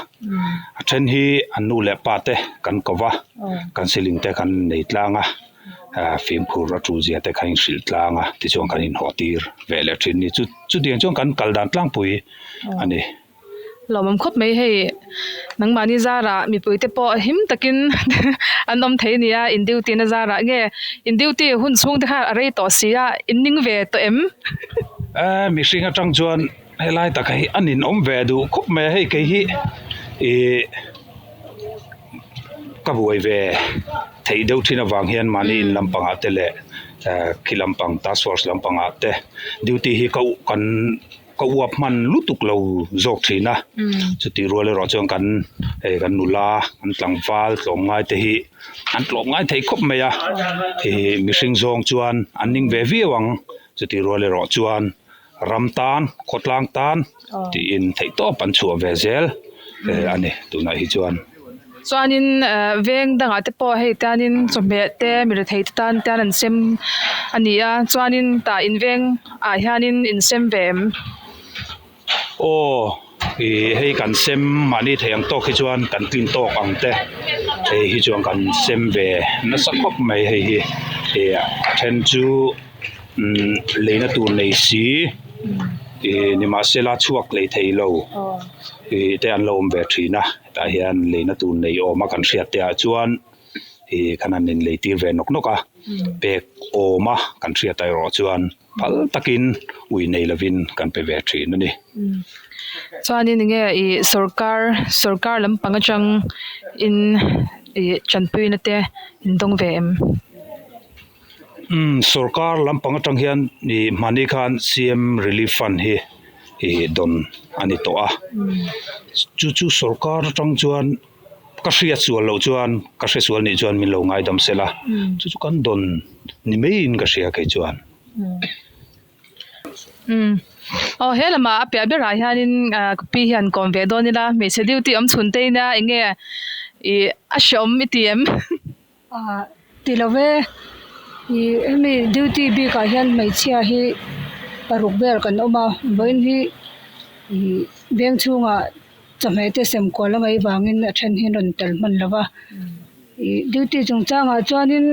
a then hi an nu leh pa te kan ko va, counselling te kan nei tlang a, fimkhur a tul zia te kha in hrilh tlang a, tichuan kan inhawh tir ve leh thin a ni. Chu chutiang chuan kan kal dan tlangpui a ni. Lawmawm khawp mai hei nangmahni zarah mipui te pawh him takin an awm thei a nia in duty na zarah nge in duty hun chhung te kha a rei tawh si a in ning ve tawh em? Eh mihring atang chuan helai taka hi a ninawm ve duh khawp mai a hei kei hi ih ka buai ve theih deuh thin avang hian mahni in lampangah te leh eh khi lampang task force lampangah te duty hi ka kan. Ka uap hman lutuk lo zawk thin a, chutih rual erawh chuan kan hei kan nula kan tlangval tlawmngai te hi an tlawmngai thei khawp mai a, ih mihring zawng chuan an ning ve viau ang, chutih rual erawh chuan ram tan khawtlang tan tiin theihtawp an chhuah ve zel a ni tunah hi chuan. Chuanin veng dangah te pawh hei tianin chawhmeh te mi rethei te tan te an sem a ni a chuanin tah in veng ah hianin in sem ve em? Aw ih hei kan sem mahni thei ang tawk hi chuan kan tlin tawk ang te hei hi chuan kan sem ve nasa khawp mai hei hi ih a then chu umm leina tur nei si ih nimahsela chhuak lei thei lo ih te an lo awm ve thin a. Tah hian leina tur nei awma kan hriat te ah chuan ih kan han inlei tir ve nawk nawk a, pek awma kan hriat erawh chuan phal takin ui nei lovin kan pe ve thin a ni. Chuanin enge ih sawrkar sawrkar lampang atang in ih tanpuina te in dawng ve em? Umm sawrkar lampang atang hian ih hmani khan CM relief fund hi ih dawn a ni tawh a chu chu sawrkar atang chuan ka hriat sual loh chuan ka hre sual nih chuan min lo ngaidam sela chu chu kan dawn ni maiin ka hria kei chuan. Umm aw he lamah a piah berah hianin ah ka pi hian kawm ve dawn ila hmeichhe duty awm chhun te ina eng nge ih a hreawm i ti em? Ah ti lo ve ih hemi duty bikah hian hmeichhia hi paruk vel kan awm a vawiin hi ih veng chhungah chawhmeh te sem kual a ngaih vangin a then hi an rawn tel hman lo va ih duty chungchangah chuanin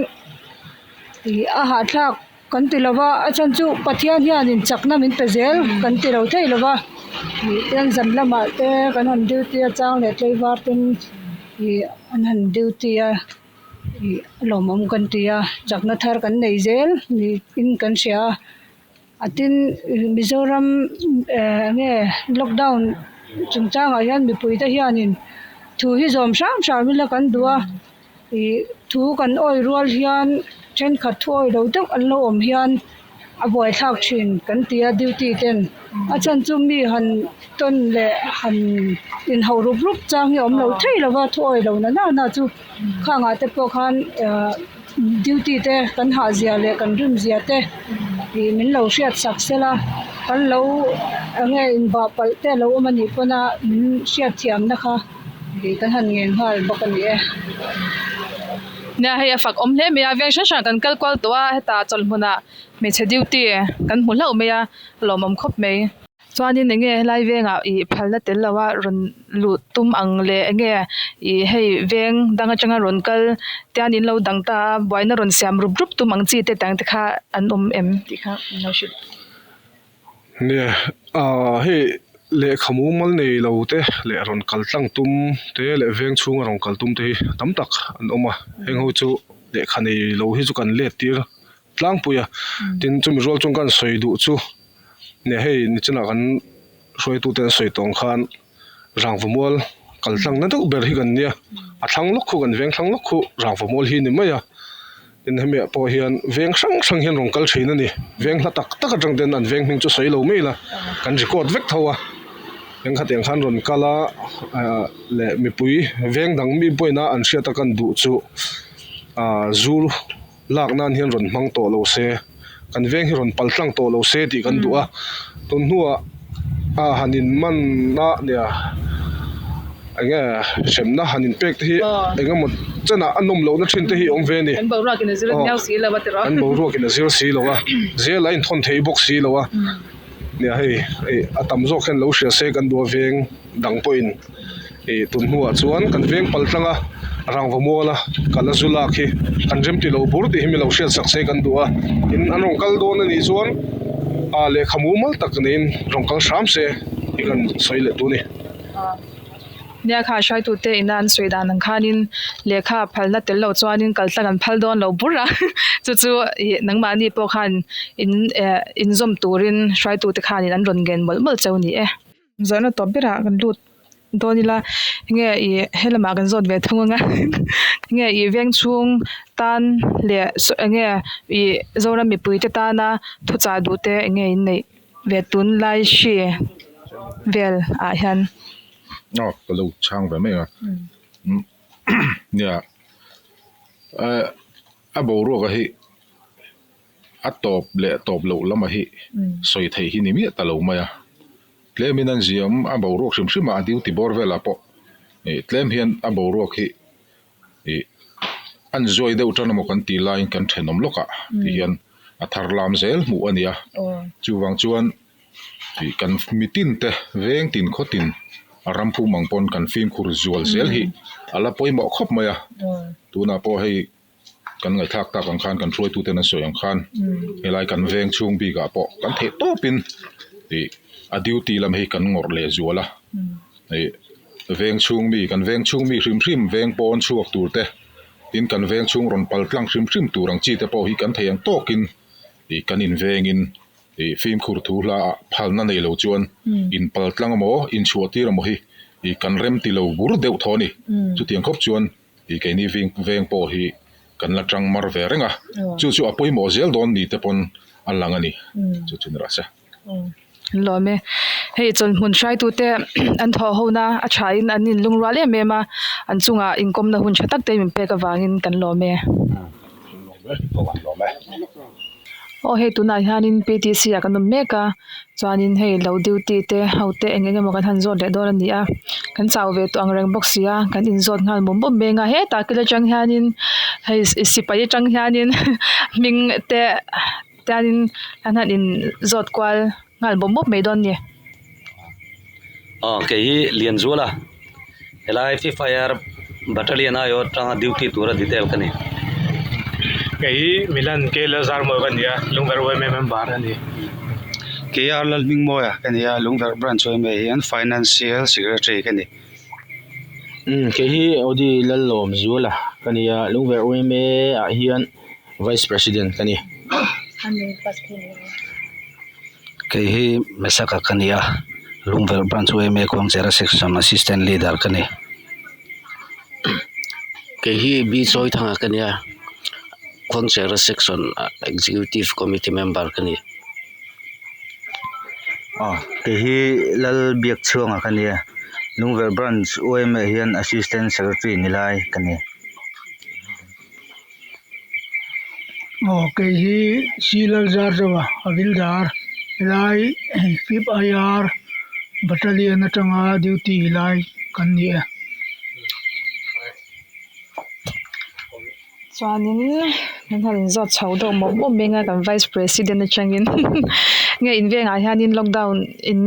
ih a hahthlak. Kan ti lo va, a chhan chu Pathian hianin chakna min pe zel kan ti lo thei lo va, ih tian zan lamah te kan han duty a chang leh tlaivar ten ih an han duty a ih a lawmawm kan ti a, chakna thar kan nei zel niin kan hria a, a tin Mizoram eh enge lockdown chungchangah hian mipuite hianin thu hi zawm hram hram ila kan duh a. Ih thu kan awi rual hian thenkhat thu awi lo deuh an lo awm hian a buaithlak thin kan ti a duty ten a chhan chu mi han tawn leh han inhauh rup rup chang hi a awm lo thei lo va thu awi lo na na na chu khangah te pawh khan ah duty te kan hah zia leh kan rim zia te ih min lo hriat sak sela kan lo eng nge inbah palh te a lo awm a nih pawn a min hriatthiam na kha. Ih kan han ngen nghal bawk a ni e. Nia hei a fak awm hle mai a veng hrang hrang kan kal kual tawh a hetah chawlhmunah hmeichhe duty kan hmu hlauh mai a lawmawm khawp mai. Chuanin eng nge helai vengah ih phalna tel lo a rawn luh tum ang leh eng nge ih hei veng dang atanga rawn kal tian in lo dang ta a buaina rawn siam rup rup tum ang chi te tiang te kha an awm em tih kha min lo hrilh. Nia, ah hei lehkha mumal nei lo te leh rawn kal tlang tum te leh veng chhunga rawn kal tum te hi tam tak an awm a, heng ho chu lehkha nei lo hi chu kan let tir tlangpui a, tin chumi rual chuan kan sawi duh chu nia hei nichinah kan hruaitute an sawi tawng khan rangva mual kal tlang na deuh ber hi kan nia a thlang lawk khu kan veng thlang lawk khu rangva mual hi a ni mai a tin hemi ah pawh hian veng hrang hrang hian rawn kal thin a ni veng hla tak tak atang ten an veng hming chu sawi lo mai ila kan record vek tho a eng khatiang khan rawn kal a ah leh mipui veng dang mi pawhin a an hriat a kan duh chu ah zu lak nan hian rawn hmang tawh lo se kan veng hi rawn pal tlang tawh lo se tih kan duh a tun hnuah a han in man a nia eng nge hremna han in pek te hi eng emaw chenah a nawm lohna thin te hi awm ve a ni kan boruak in a zir miau si lo a tiraw kan boruak in a zir si lo a zel a inthawn thei bawk si lo a. Nia hei ih a tam zawk hian lo hria se kan duh a veng dang pawhin ih tun hnuah chuan kan veng pal tlang a rangva mual a kal a zu lak hi kan rem ti lo bur tih hi mi lo hriat sak se kan duh a tin an rawn kal dawn a nih chuan ah lehkha mumal tak niin rawn kal hram se tih kan sawi leh tu a ni. Nia kha hruaitute ina an sawi dan ang khanin lehkha phalna tel lo chuanin kal tlang an phal dawn lo bur a chu chu ih nangmahni pawh khan in eh inzawm turin hruaitute khanin an rawn ngen mawlh mawlh cheu a ni e. Zawhna tawp berah kan lut dawn ila enge ih helamah kan zawt ve thung anga enge ih veng chhung tan leh enge ih Zoram mipuite tana thuchah duh te enge in neih ve tunlai hri vel ah hian. Aw ka lo chhang ve mai a nia a boruak a hi a tawp leh tawp loh lamah hi sawi theih hi ni miah ta lo mai a tlem in an ziam a boruak hrim hrim a a duty bawr velah pawh ih tlem hian a boruak hi ih an zuai deuh tan emaw kan tih laiin kan thenawm lawk ah ti hian a thar lam zel hmuh a ni a chuvang chuan ih kan mitin te veng tin khaw tin a ram phum ang pawn kan fimkhur zual zel hi a la pawimawh khawp mai a tunah pawh hei kan ngaihthlak tak ang khan kan hruaitu ten an sawi ang khan helai kan veng chhung bikah pawh kan theih tawpin ih a duty lam hi kan ngawrh leh zual a ih veng chhung mi kan veng chhung mi hrim hrim veng pawn chhuak tur te tin kan veng chhung rawn pal tlang hrim hrim tur ang chi te pawh hi kan theih ang tawkin ih kan invengin ih fimkhur thu hla ah phalna nei lo chuan in pal tlang emaw inchhuah tir emaw hi ih kan rem ti lo bur deuh thaw a ni chutiang khawp chuan ih keini veng veng pawh hi kan la tang mar ve reng a chu chu a pawimawh zel dawn ni te pawn a lang a ni chu chu ni rawh se. An lawm e. Hei chawlhmun hruaitute an thawh hona a thain an inlungrual em em a, an chungah inkawmna hun tha tak te min pek avangin kan lawm e. Aw hei tunah hianin PTC ah kan awm mek a chuanin hei lo duty te ho te eng eng emaw kan han zawt leh dawn a ni a kan chau ve tawh ang reng bawk si a kan inzawt nghal mawm mawm mai ang a hetah kil atang hianin hei sipai atang hianin hming te tianin an han inzawt kual nghal mawp mawp mai dawn a ni. Aw kei hi Lianzuala helai Free Fire Battalion aiawh atanga duty tura detail ka ni. Kei hi Milan K Lalzarmawi ka ni a, Lungverh yma member ka ni. Kei R Lalhmingmawia ka ni a, Lungverh Branch yma hian Financial Secretary ka ni. Umm kei hi Audi Lallawmzuala ka ni a, Lungverh yma ah hian Vice President ka ni. Kei hi Mesaka ka ni a, Lungverh Branch yma Khuangchera Section Assistant Leader ka ni. Kei hi B Chawithanga ka ni a, Khuangchera Section Executive Committee Member ka ni. Aw kei hi Lalbiakchhuanga ka ni a, Lungverh Branch yma hian Assistant Secretary ni lai ka ni. Aw kei hi Silal Zarzawa a vildar helai fifth IR battalion atanga duty lai kan ni e. Chuanin kan han inzawt chho deuh mawp mawp mai anga kan vice president atangin nge in vengah hianin lockdown in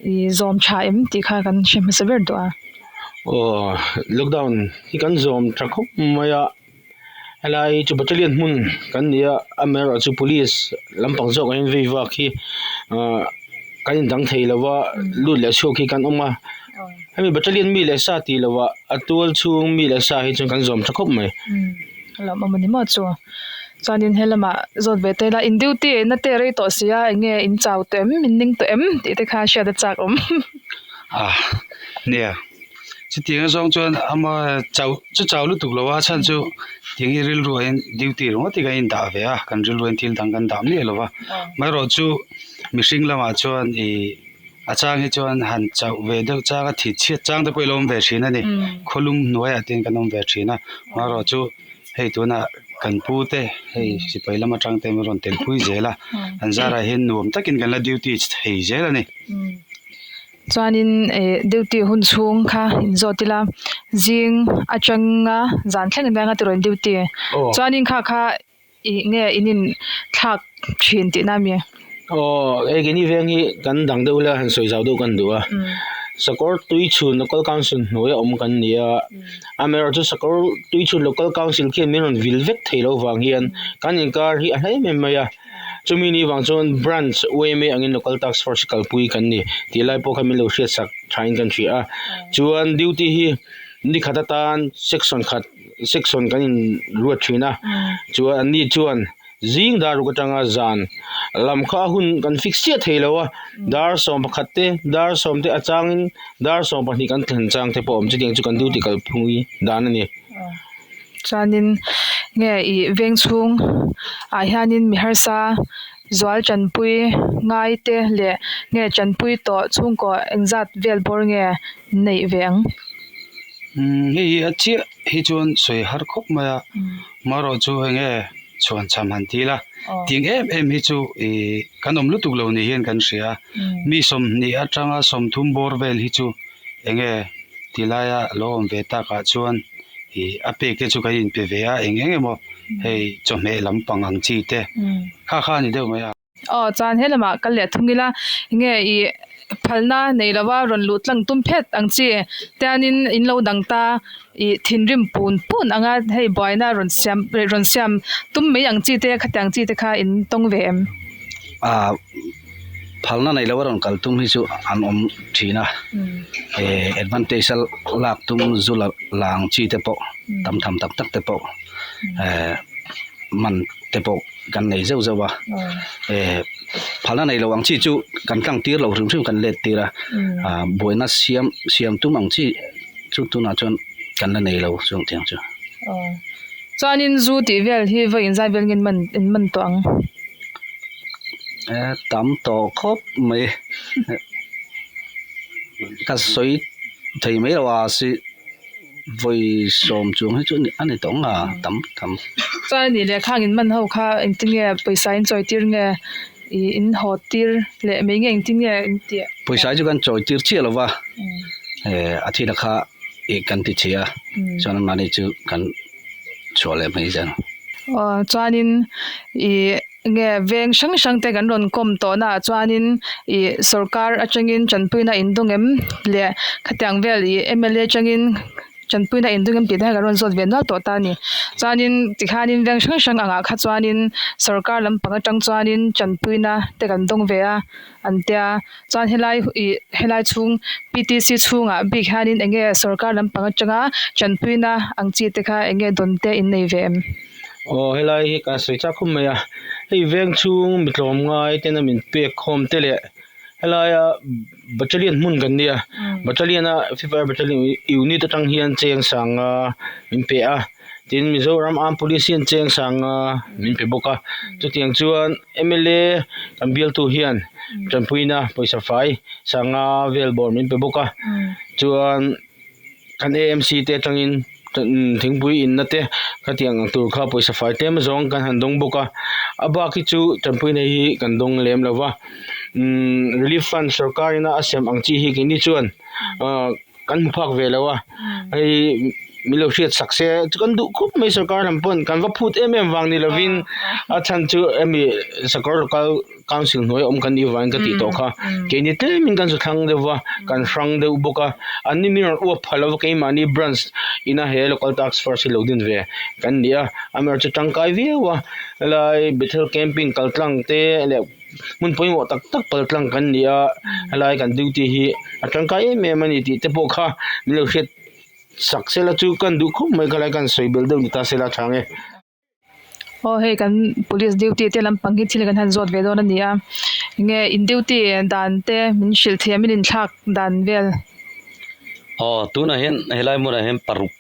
ih zawm tha em tih kha kan hre hmasa ber duh a. Aw lockdown hi kan zawm tha khawp mai a helai chu battalion hmun kan ni a amaherawh chu police lampang zawk an vei vak hi ahh kan indang thei lo va lut leh chhuak hi kan awm a hemi battalion mi leh sa tih loh ah a tual chhung mi leh sa hi chuan kan zawm tha khawp mai. A lawmawm a ni maw chu chuanin helamah zawt ve te ila in duty na te rei tawh si a eng nge in chau tawh em in ning tawh em tih te kha hriat a chak awm. Ah nia chutiang zawng chuan ama chau chu chau lutuk lo a chhan chu tiang hi rilru ah hian duty ringawt hi kan indah ve a kan rilru ah hian thil dang kan dah miah lo va amaherawh chu mihring lamah chuan ih a chang hi chuan han chauh ve deuh chang a thit chhiat chang te pawh ilo awm ve thin a ni khawlum hnuaiah te hian kan awm ve thin a amaherawh chu hei tunah kan pu te hei sipai lam atang te an rawn tel pui zel a an zarah hian nuam takin kan la duty thei zel a ni. Chuanin ih duty hun chhung kha inzawt ila zing atanga zan thleng in anga tiraw in duty chuanin kha kha ih nge in in thlak thin tihna a mi? Aw, hei keini veng hi kan dang deuh la han sawi zau deuh kan duh a. Sakawr Tuichhun Local Council hnuaia awm kan ni a, amaherawhchu Sakawr Tuichhun Local Council khian min rawn vil vek thei lo vang hian kan inkar hi a hla em em mai a. Chumi ni vang chuan Branch yma angin Local Task Force kalpui kan ni tih lai pawh kha min lo hriatsak thain kan hria a. Chuan duty hi ni khat atan section khat section kan in ruat thin a, chuan anni chuan zing dar ruk atanga zan lam kha a hun kan fix chiah thei lo a, dar 11 te dar 10 te a changin dar 12 kan thlen chang te pawh a awm chutiang chu kan duty kalpui dan a ni. Chuanin nge ih veng chhung ah hianin mi harsa zual tanpui ngai te leh nge tanpui tawh chhungkaw engzat vel bawr nge neih ve ang. Umm hei hi a chiah hi chuan sawi har khawp mai a marawh chu hei nge chhuan cham han ti ila tiang em em hi chu ih kan awm lutuk lo ni hian kan hria mi 20 atanga 30 bawr vel hi chu eng nge ti laia lo awm ve takah chuan ih a pek te chu kan inpe ve a eng eng emaw hei chawhmeh lampang ang chi te kha kha a ni deuh mai a. Aw chuan he lamah kal leh thung ila enge ih phalna nei lova rawn luh tlang tum phet ang chi tianin in lo dang ta ih thinrim pun pun anga hei buaina rawn siam rawn siam tum mai ang chi te khatiang chi te kha in tawng ve em? Ah phalna nei lova rawn kal tum hi chu an awm thin a eh advantage a lak tum zu la ang chi te pawh tam tham tak tak te pawh eh man te pawh. Kan nei zeuh zeuh a eh phalna nei lo ang chi chu kan tlang tir lo hrim hrim kan let tir a ah buaina siam siam tum ang chi chu tunah chuan kan la nei lo chung tiang chu. Chuanin zu tih vel hi vawi inzai vel nge in man in man tawh ang? Eh tam tawh khawp mai ka sawi thei mai lo a si. Vawi 10 chuang hi chu a ni tawh ang a tam tam. Chuan a nih leh khang in man ho kha engtin nge pawisa in chawi tir nge ih in haw tir leh mai nge engtin nge in tih? Pawisa hi chu kan chawi tir chiah lo va, eh a thil kha ih kan ti chhe a, chuan anmahni chu kan chhuah leh mai zel. Aw chuanin ih Nge veng hrang hrang te kan rawn kawm tawh naah chuanin ih sorkar atangin tanpuina in dawng em leh khatiang vel ih mla atangin tanpuina in dawng em tih te kha kan rawn zawt ve nual tawh ta a ni. Chuanin tikhanin veng hrang hrang angah kha chuanin sorkar lampang atang chuanin tanpuina te kan dawng ve a an tia. Chuan helai ih helai chhung P T C chhungah bik hianin eng nge sorkar lampang atanga tanpuina ang chi te kha eng nge dawn te in nei ve em? Aw helai hi ka sawi chak khawp mai a, hei veng chhung mi tlawm ngai tena min pek khawm te leh helaia battalion hmun kan nia battalion a fifire battalion unit atang hian cheng sanga min pe a tin Mizoram armed police hian cheng sanga min pe bawk a chutiang chuan mla kan bialtu hian tanpuina pawisa fai sanga vel bawr min pe bawk a chuan. Kan AMC te atangin thingpui inna te khatiang ang tur kha pawisa fai tlem zawng kan han dawng bawk a, a bak hi chu tanpui nei hi kan dawng lem lo va, umm relief fund sorkar ina a sem ang chi hi keini chuan ah kan hmu phak ve lo a, hei min lo hriat sak se chu kan duh khawp mai sorkar lam pawn kan va phut em em vang ni lovin a chhan chu hemi sakawr local. Council hnuai awm kan nih vangin ka tih tawh kha. Keini tlemin kan zu thlang deuh va, kan hrang deuh bawk a. An ni min rawn uap phal lova keimahni branch ina he local task force hi lo din ve kan ni a. Amaherawhchu tangkai viau a, helai Bethel camping kal tlang te leh hmun pawimawh tak tak kal tlang kan ni a, helai kan duty hi a tangkai em em a ni tih te pawh kha min lo hriat sak sela chu kan duh khawp mai kha lai kan sawi belh deuh ni ta sela tha nge. Aw hei kan police duty te lampang hi thil kan han zawt ve dawn a ni a enge in duty dan te min hrilh thiam in inthlak dan vel. Aw tunah hian helai hmunah hian paruk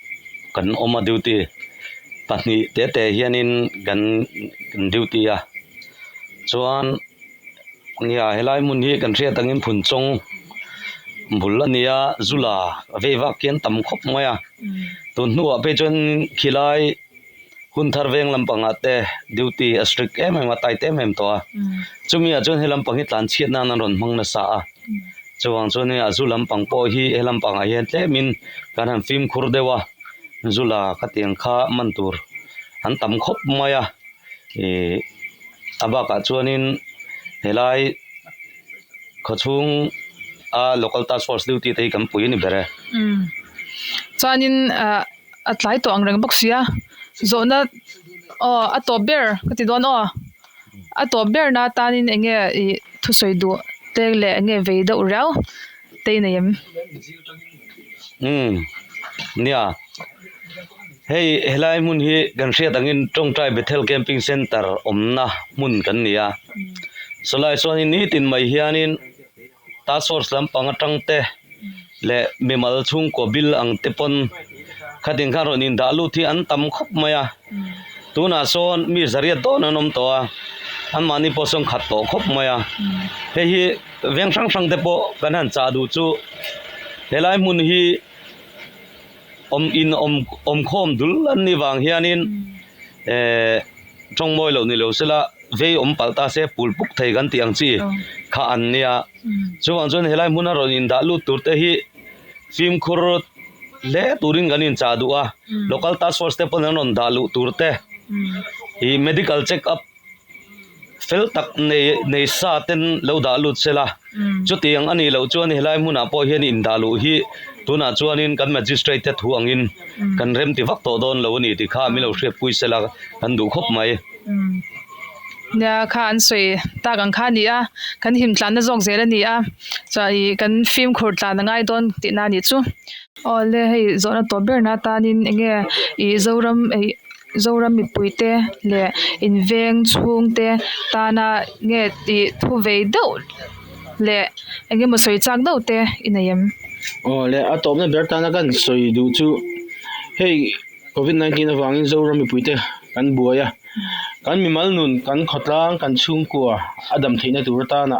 kan awm a duty pahnih te te hianin kan duty a chuan nia helai hmun hi kan hriat angin Phunchawng bul a ni a zula vei vak hian tam khawp mai a tun hnuah phei chuan khilai. Hun thar veng lampangah te duty a strict em em a, tight em em tawh a. Chumi ah chuan he lampang hi tlan chhiat nan an rawn hmang nasa a. Chuvang chuan hei a zu lampang pawh hi he lampangah hian tlemin kan han fimkhur deuh a, zu la ka tiang kha man tur an tam khawp mai a. Ih a bakah chuanin. Helai khawchhung a local task force duty te hi kan pui a ni ber e. Umm chuanin ah a tlai tawh ang reng bawk sia zawhna aw a tawp ber ka ti dawn aw a tawp ber na atanin eng nge ih thusawi duh te leh eng nge vei deuh riau te i nei em? Umm nia hei helai hmun hi kan hriat angin tawngtai Bethel Camping Centre awmna hmun kan ni a sawlai chuanin nitin mai hianin task force lampang atang te leh mimal chhungkaw bil ang te pawn khatin khan rawn indah lut hi an tam khawp mai a tunah sawn mi zariat dawn an awm tawh a anmahni pawh sawn khat tawh khawp mai a hei hi veng hrang hrang te pawh kan han chah duh chu helai hmun hi awm in awm awm khawm dul an nih vang hianin ehh tawng mawi loh ni lo sela vei awm palh ta se pul puk thei kan tih ang chi kha an nia chuvang chuan helai hmuna rawn indah lut tur te hi fimkhur hle turin kan inchah duh a local task force te pawn an rawn dah luh tur te ih medical check up fel tak nei nei sa ten lo dah lut sela chutiang a nih loh chuan helai hmunah pawh hian indah luh hi tunah chuanin kan magistrate te thu angin kan rem ti vak tawh dawn lo a ni tih kha min lo hriatpui sela kan duh khawp mai. Nia kha an sawi tak ang kha a ni a kan him tlanna zawk zel a ni a chuan ih kan fimkhur tlan a ngai dawn tihna a nih chu. Awle hei zawhna tawp berna atanin eng nge ih Zoram ih Zoram mipuite leh inveng chhungte tana nge tih thu vei deuh leh eng emaw sawi chak deuh te i nei em? Aw le a tawpna ber tana kan sawi duh chu hei covid 19 avangin Zoram mipuite kan buai a kan mimal nun kan khawtlang kan chhungkua a dam theihna tur atana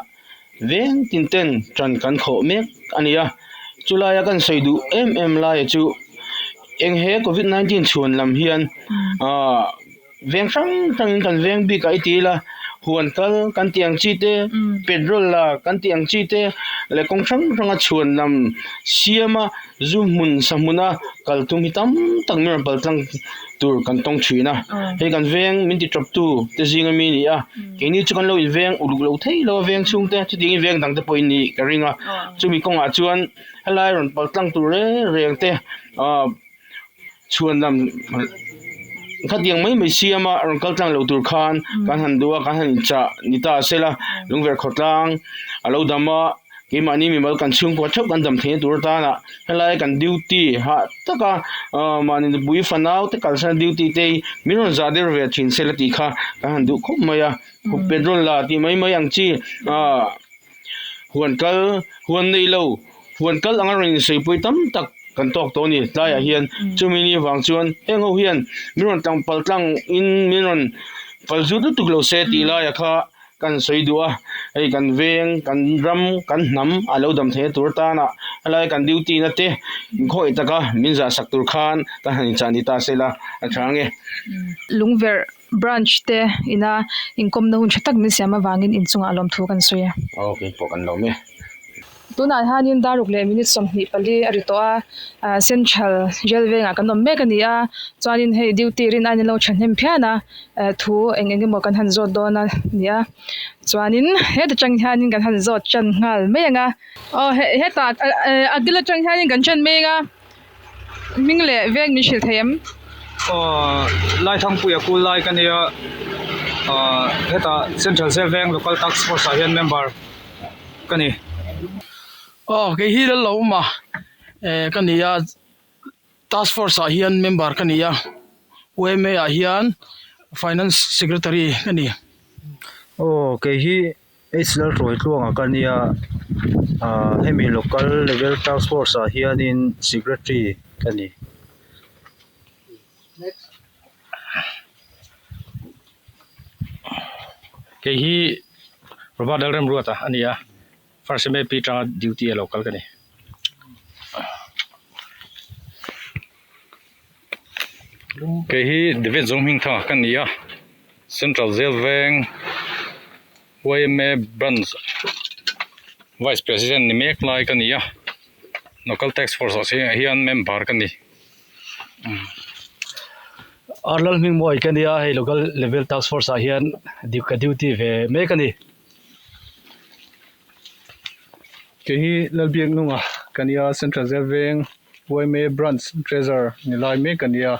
veng tin ten ṭan kan khawh mek a ni a chulaia kan sawi duh em em laia chu eng he covid 19 chhuan lam hian ahh veng hrang hrangin kan veng bik ah i ti ila huan kal kan tih ang chi te petrol la kan tih ang chi te leh kawng hrang hranga chhuan lam siam a zu hmun sa hmuna kal tum hi tam tak mi rawn pal tlang tur kan tawng thin a hei kan veng min ti tawp tu te zinga mi a ni a keini chu kan lo inveng uluk lo thei lo a veng chhung te chutiang in veng dang te pawh in nih ka ring a chumi kawngah chuan helai rawn pal tlang tur reng reng te ahh chhuan lam khatiang mai mai siam a rawn kal tlang lo tur khan kan han duh a kan han inchah ni ta sela lungverh khawtlang a lo dam a. Keimahni mimal kan chhungkua theuh kan dam theihna tur atana helai kan duty hah taka ahh mahni nupui fanau te kalsan duty te hi min rawn zah der ve thin se la tih kha kan han duh khawp mai a khup petrol la tih mai mai ang chi ahh huan kal huan nei lo huan kal anga rawn insawi tam tak kan tawk tawh a ni tlaiah hian chumi ni vang chuan heng ho hian min rawn tlang pal tlang in min rawn pal zut lutuk lo se tih laiah kha. Kan sawi duh a, hei kan veng, kan ram, kan hnam a lo dam theihna tur atana helai kan duty na te inkhawih taka min zah sak tur khan kan han inchah ni ta sela a tha ange. Lungverh branch te ina inkawmna hun tha tak min siam avangin inchungah lawmthu kan sawi a. Aw keipawh kan lawm e. Tunah hianin dar ruk leh minute 24 a ri tawh a, ah central jail vengah kan awm mek a ni a, chuanin hei duty rin aiin an lo thahnem phian a, eh thu eng eng emaw kan han zawt dawn a ni a, chuanin heta tang hianin kan han zawt tan nghal mai ang a, aw hetah a kil atang hianin kan ṭan mai ang a, hming leh veng min hrilh thei em? Aw Laithangpuia kul lai ka nia, ah hetah central jail veng local task force ah hian member. ka ni. Aw kei hi lal lo awm a eh ka ni a task force ah hian member ka ni a U_M_A ah hian finance secretary ka ni. Aw kei hi H Lalhruaitluanga ka nia ah hemi local level task force ah hianin secretary ka ni. Kei hi Robert Lalremruata a ni a, First MAP atanga duty a lo kal ka ni. Kei hi David Zohmingthanga ka ni a, Central Jail Veng yma Branch Vice President ni mek lai ka ni a, Local Task Force ah hian member ka ni. Arlal hming mawi ka nia hei local level task force ah hian ka duty ve mek a ni. Kei hi Lalbiak Nunga ka nia, Central Jail Veng yma Branch Treasurer ni lai mek ka nia.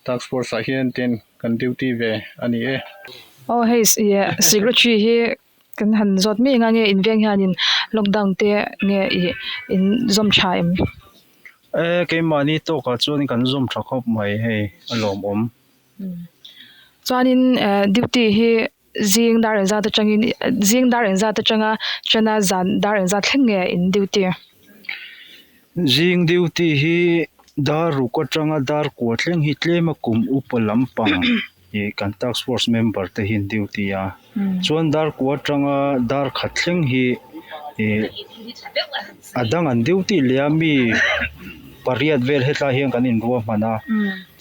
Task Force ah hian ten kan duty ve a ni e. Aw hei secretary hi kan han zawt mi eng a nge in veng hianin lockdown te nge ih in zawm tha em? E keimahni tawkah chuan kan zawm tha khawp mai hei a lawmawm. Chuanin duty hi zing dar engzat atangin zing dar engzat atanga chana zan dar engzat thleng nge in duty? Zing duty hi dar ruk atanga dar kua thleng hi tlema kum upa lampang ih kan task force member te hi an duty a chuan dar kua atanga dar khat thleng hi ih a dang an duty leh a mi pariat vel hetlai hian kan inruahman a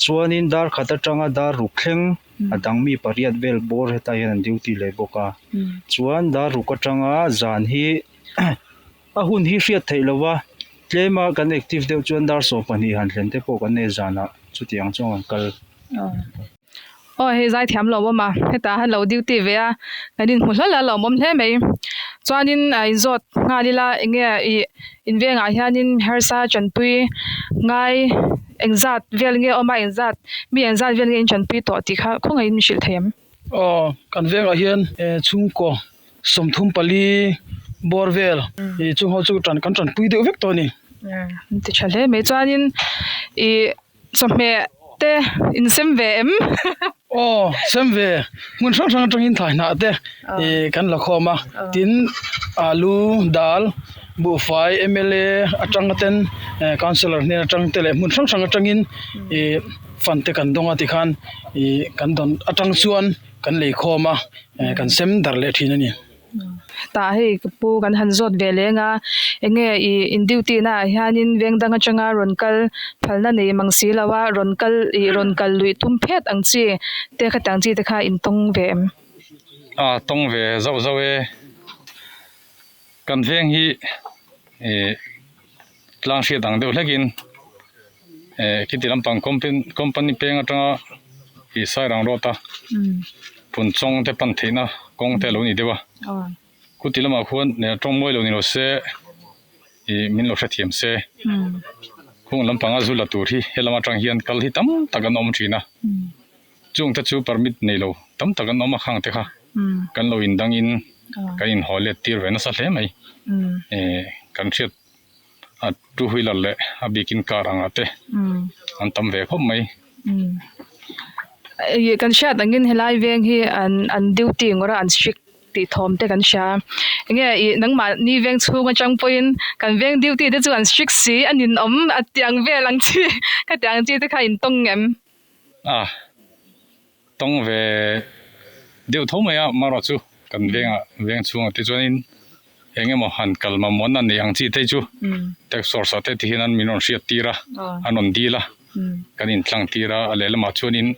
chuanin dar khat atanga dar ruk thleng. A dang mi pariat vel bawr hetah hian an duty leh bawk a chuan dar ruk atanga zan hi a hun hi hriat theih lo va tlema kan active deuh chuan dar 20 han thlen te pawh kan nei zanah chutiang chuan kan kal. Aw hei zai thiam lo awm a hetah han lo duty ve a kan inhmu hlawlh a lawmawm hle mai chuanin a inzawt nghal ila enge ih invengah hianin harsa chanpui ngai. Engzat vel nge awm a, engzat mi engzat vel nge in tanpui tawh tih kha khawngaihin min hrilh thei em? Aw, kan vengah hian chhungkaw 34 bawr vel ih chung ho chu kan tanpui deuh vek tawh a ni. An ti tha hle mai. Chuanin ih chawhmeh te in sem ve em? Aw, sem ve. Hmun hrang hrang atangin thlai hnah te ih kan la khawm a, tin alu, dal, buhfai, mla atanga ten councillor hnen atang te leh hmun hrang hrang atangin ih fund te kan dawng a tikhan ih kan dawn atang chuan kan lei khawm a, kan sem dar leh thin a ni. Tah hei ka pu kan han zawt ve leng a, enge ih in duty na ah hianin veng dang atanga rawn kal phalna nei mang si lo a, rawn kal ih rawn kal luih tum phet ang chi te khatiang chi te kha in tawng ve em? A tawng ve zauh zauh e, kan veng hi ih tlang hriat ang deuh hlekin eh khiti lampang company peng atanga ih sairang road a phunchawng te pan theihna kawng te a lo ni deuh a khuti lamah khuan tawng mawi lo ni lo se ih min lo hrethiam se khung lampanga zu la tur hi helam atang hian kal hi tam tak an awm thin a chung te chu permit nei lo tam tak an awm a khang te kha kan lo indangin kan inhaw let tir ve nasa hle mai eh kan hriat. A two wheeler leh a bikin car angah te an tam ve khawp mai. Ih kan hriat angin helai veng hi an an duty ngawrh a an strict tih thawm te kan hria enge ih nangmahni veng chhung atang pawhin kan veng duty te chu an strict si a ninawm a tiang vel ang chi khatiang chi te kha in tawng em? A tawng ve deuh tho mai a marawh chu kan vengah veng chhungah te chuanin eng emaw han kal mamawhna neih ang chi te chu tax force ah te ti hian an min rawn hriat tir a an rawn dil a kan intlang tir a a lehlamah chuanin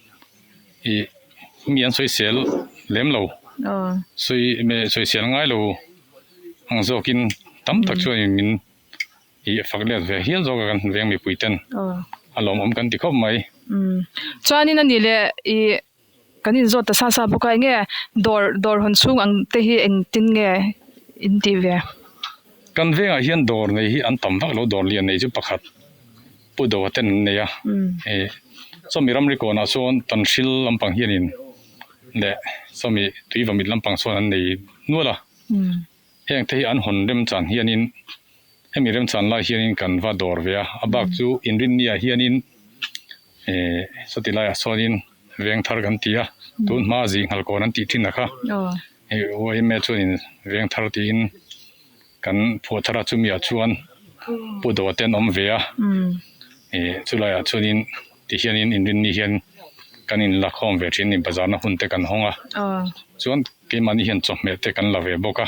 ih mi an sawisel lem lo sawi sawisel ngai lo ang zawkin tam tak chuanin min Ih fak let ve hial zawk a kan veng mipui ten a lawmawm kan ti khawp mai. Chuanin a nih leh ih kan inzawt ta sa sa bawk a enge dawr dawr hawn chhung ang te hi engtin nge in tih ve? Kan vengah hian dawr nei hi an tam vak lo dawr lian nei chu pakhat Pu Doa ten an nei a ih sawmi ramri kawnah chuan Tanhril lampang hianin leh sawmi Tuivamit lampang chuan an nei nual a. Heng te hi an hawn remchan hianin hemi remchan lai hianin kan va dawr ve a, a bak chu inrinni ah hianin eh sawti laiah sawn veng thar kan ti a, tun hma zinghal kawn an tih thin a kha hei yma chuanin veng thar tiin kan phuah thar a chumi ah chuan pu dawh te an awm ve a, eh chulaiah chuanin ti hianin inrinni hian kan inlakhawm ve thin a ni bazarna hun te kan hawng a chuan. Keimahni hian chawhmeh te kan la ve bawk a,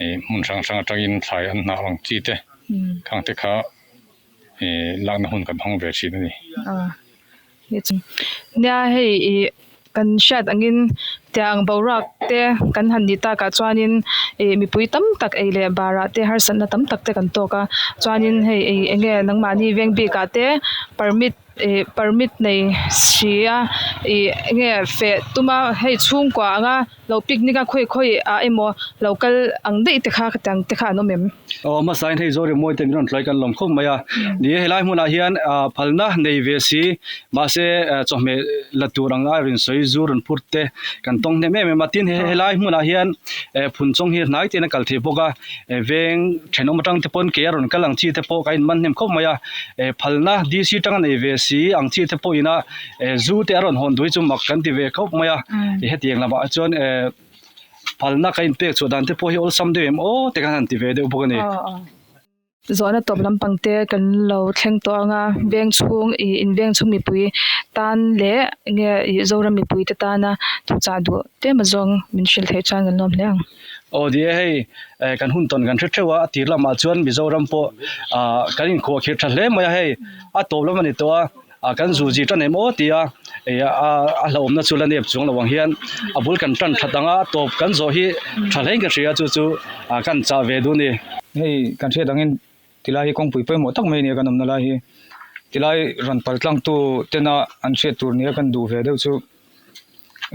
ih hmun hrang hrang atangin thlai an hnah ang chi te khang te kha ih lakna hun kan hawng ve thin a ni. Nia hei ih kan hriat angin tiang boruak te kan han nih takah chuanin ih mipui tam tak ei leh barah te harsatna tam tak te kan tawk a chuanin hei eng nge nangmahni veng bikah te permit. Ih permit nei si a ih enge feh tum a hei chhungkua anga lo picnic a khawi khawi ah emaw lo kal ang daih te kha khatiang te kha an awm em? Aw hmasa in hei Zawri mawi te min rawn tlai kan lawm khawp mai a ni e helai hmunah hian ah phalna nei ve si mahse chawhmeh la tur ang a rawn sawi zu rawn phur te kan tawng hnem em em a tin helai hmunah hian eh phun chawng hi hnai te in a kal thei bawk a veng thenawm atang te pawn ke a rawn kal ang chi te pawh ka inman hnem khawp mai a eh phalna DC tanga nei ve si ang chi te pawh ina eh zu te a rawn hawn duh hi chu mak kan ti ve khawp mai a hetiang lamah chuan eh phalna ka inpek chhuah dan te pawh hi awlsam deuh em aw te khan han ti ve deuh bawk a ni. Zawhna tawp lampang te kan lo thleng tawh ang a veng chhung ih in veng chhung mipui tan leh nge ih Zoram mipui te tana thuchah duh tlem azawng min hrilh theih chuan kan lawm hle ang. Aw ni e hei eh kan hun tawn kan hre theuh a a tir lamah chuan Mizoram pawh ah kan inkhuah khirh tha hle mai a hei a tawp lam a ni tawh a ah kan zu zir tan em aw tia ih a a hlauhawmna chu la nep chuang lo ang hian a bul kan tan that ang a a tawp kan zawh hi tha hlein ka hria chu chu ah kan chah ve duh a ni. Hei kan hriat angin tilai hi kawngpui pawimawh tak mai a ni a kan awmna lai hi tilai rawn pal tlangtu tena an hriat tur nia kan duh ve deuh chu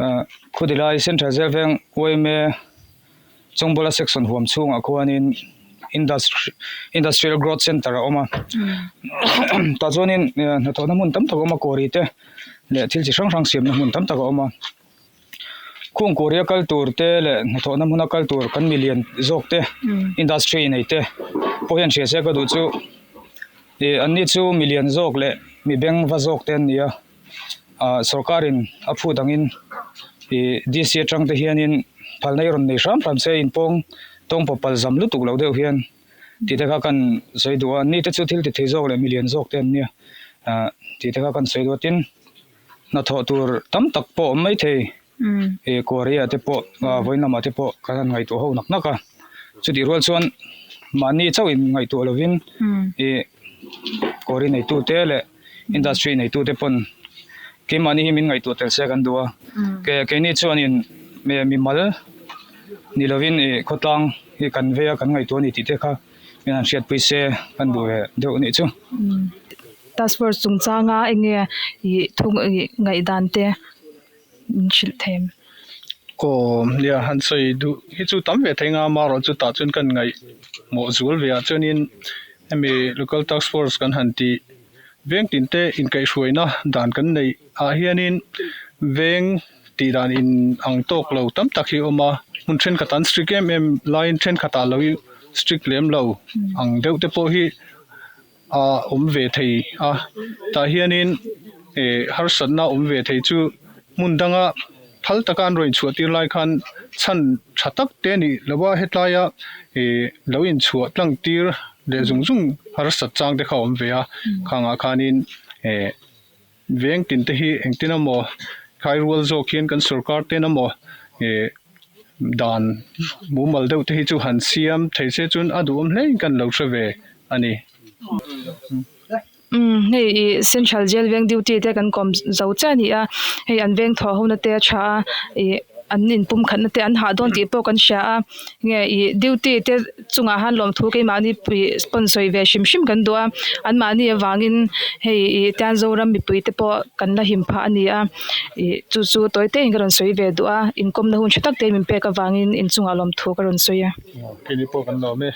ah khawdilai central zel veng yma Chawngbawla section huam chhungah khuanin industry industrial growth centre a awm a tah chuanin hnathawhna hmun tam tak a awm a kawri te leh thil chi hrang hrang siamna hmun tam tak a awm a khung kawri a kal tur te leh hnathawhna hmuna kal tur kan milian zawk te industry nei te pawh hian hria se ka duh chu ih an ni chu milian zawk leh mi beng va zawk te an ni a ah sawrkarin a phut angin ih D_C atang te hianin phalna hi rawn nei hram hram se inpawng tawng pawh pal zam lutuk lo deuh hian tih te kha kan sawi duh a ni te chu thil ti thei zawk leh milian zawk te an nia ah tih te kha kan sawi duh a tin hnathawh tur tam tak pawh a awm maithei ih Korea te pawh ah vawiin lamah te pawh kan han ngaihtuah ho nak nak a chutih rual chuan mahni chauh in ngaihtuah lovin ih Korea neitu te leh. Industry neitute pawn keimahni hi min ngaihtuah tel se kan duh a, ke keini chuanin mimal ni lovin ih khawtlang hi kan vei a kan ngaihtuah a ni tih te kha min han hriatpui se kan duh ve deuh a nih chu. Task force chungchanga enge ih thu ih ngaihdan te min hrilh thei em? Aw nia han sawi duh hi chu tam ve thei nga amaherawhchu chu tah chuan kan ngaihmawh zual ve ah chuanin hemi local task force kan han tih veng tin te inkaihhruaina dan kan neih ah hianin veng tih dan in ang tawk lo tam tak hi a awm a hmun thenkhat an strict em em laiin thenkhat ah lo strict lem lo ang deuh te pawh hi a awm ve thei a tah hianin ih harsatna awm ve thei chu hmun danga phal taka an rawn inchhuah tir lai khan chhan tha tak te a nih loh a hetlaia ih lo inchhuah tlang tir leh zung zung harsat chang te kha a awm ve a khangah khanin ih veng tin te hi engtin emaw khai rual zawk hian kan sorkar ten emaw ih dan mumal deuh te hi chu han siam thei se chuan a duhawm hle in kan lo hre ve a ni. Umm hei ih central jail veng duty te kan kawm zo chiah a ni a hei an veng thawh ho na te a tha a ih an inpum khat na te an hah dawn tih pawh kan hria a nge ih duty te chungah han lawmthu keimahni ih sponsor ve hrim hrim kan duh a anmahni avangin hei ih tian zoram mipui te pawh kan la him phah a ni a ih chu chu tawi te in ka rawn sawi ve duh a inkawmna hun tha tak te min pek avangin inchungah lawmthu ka rawn sawi a. Keini pawh kan lawm e.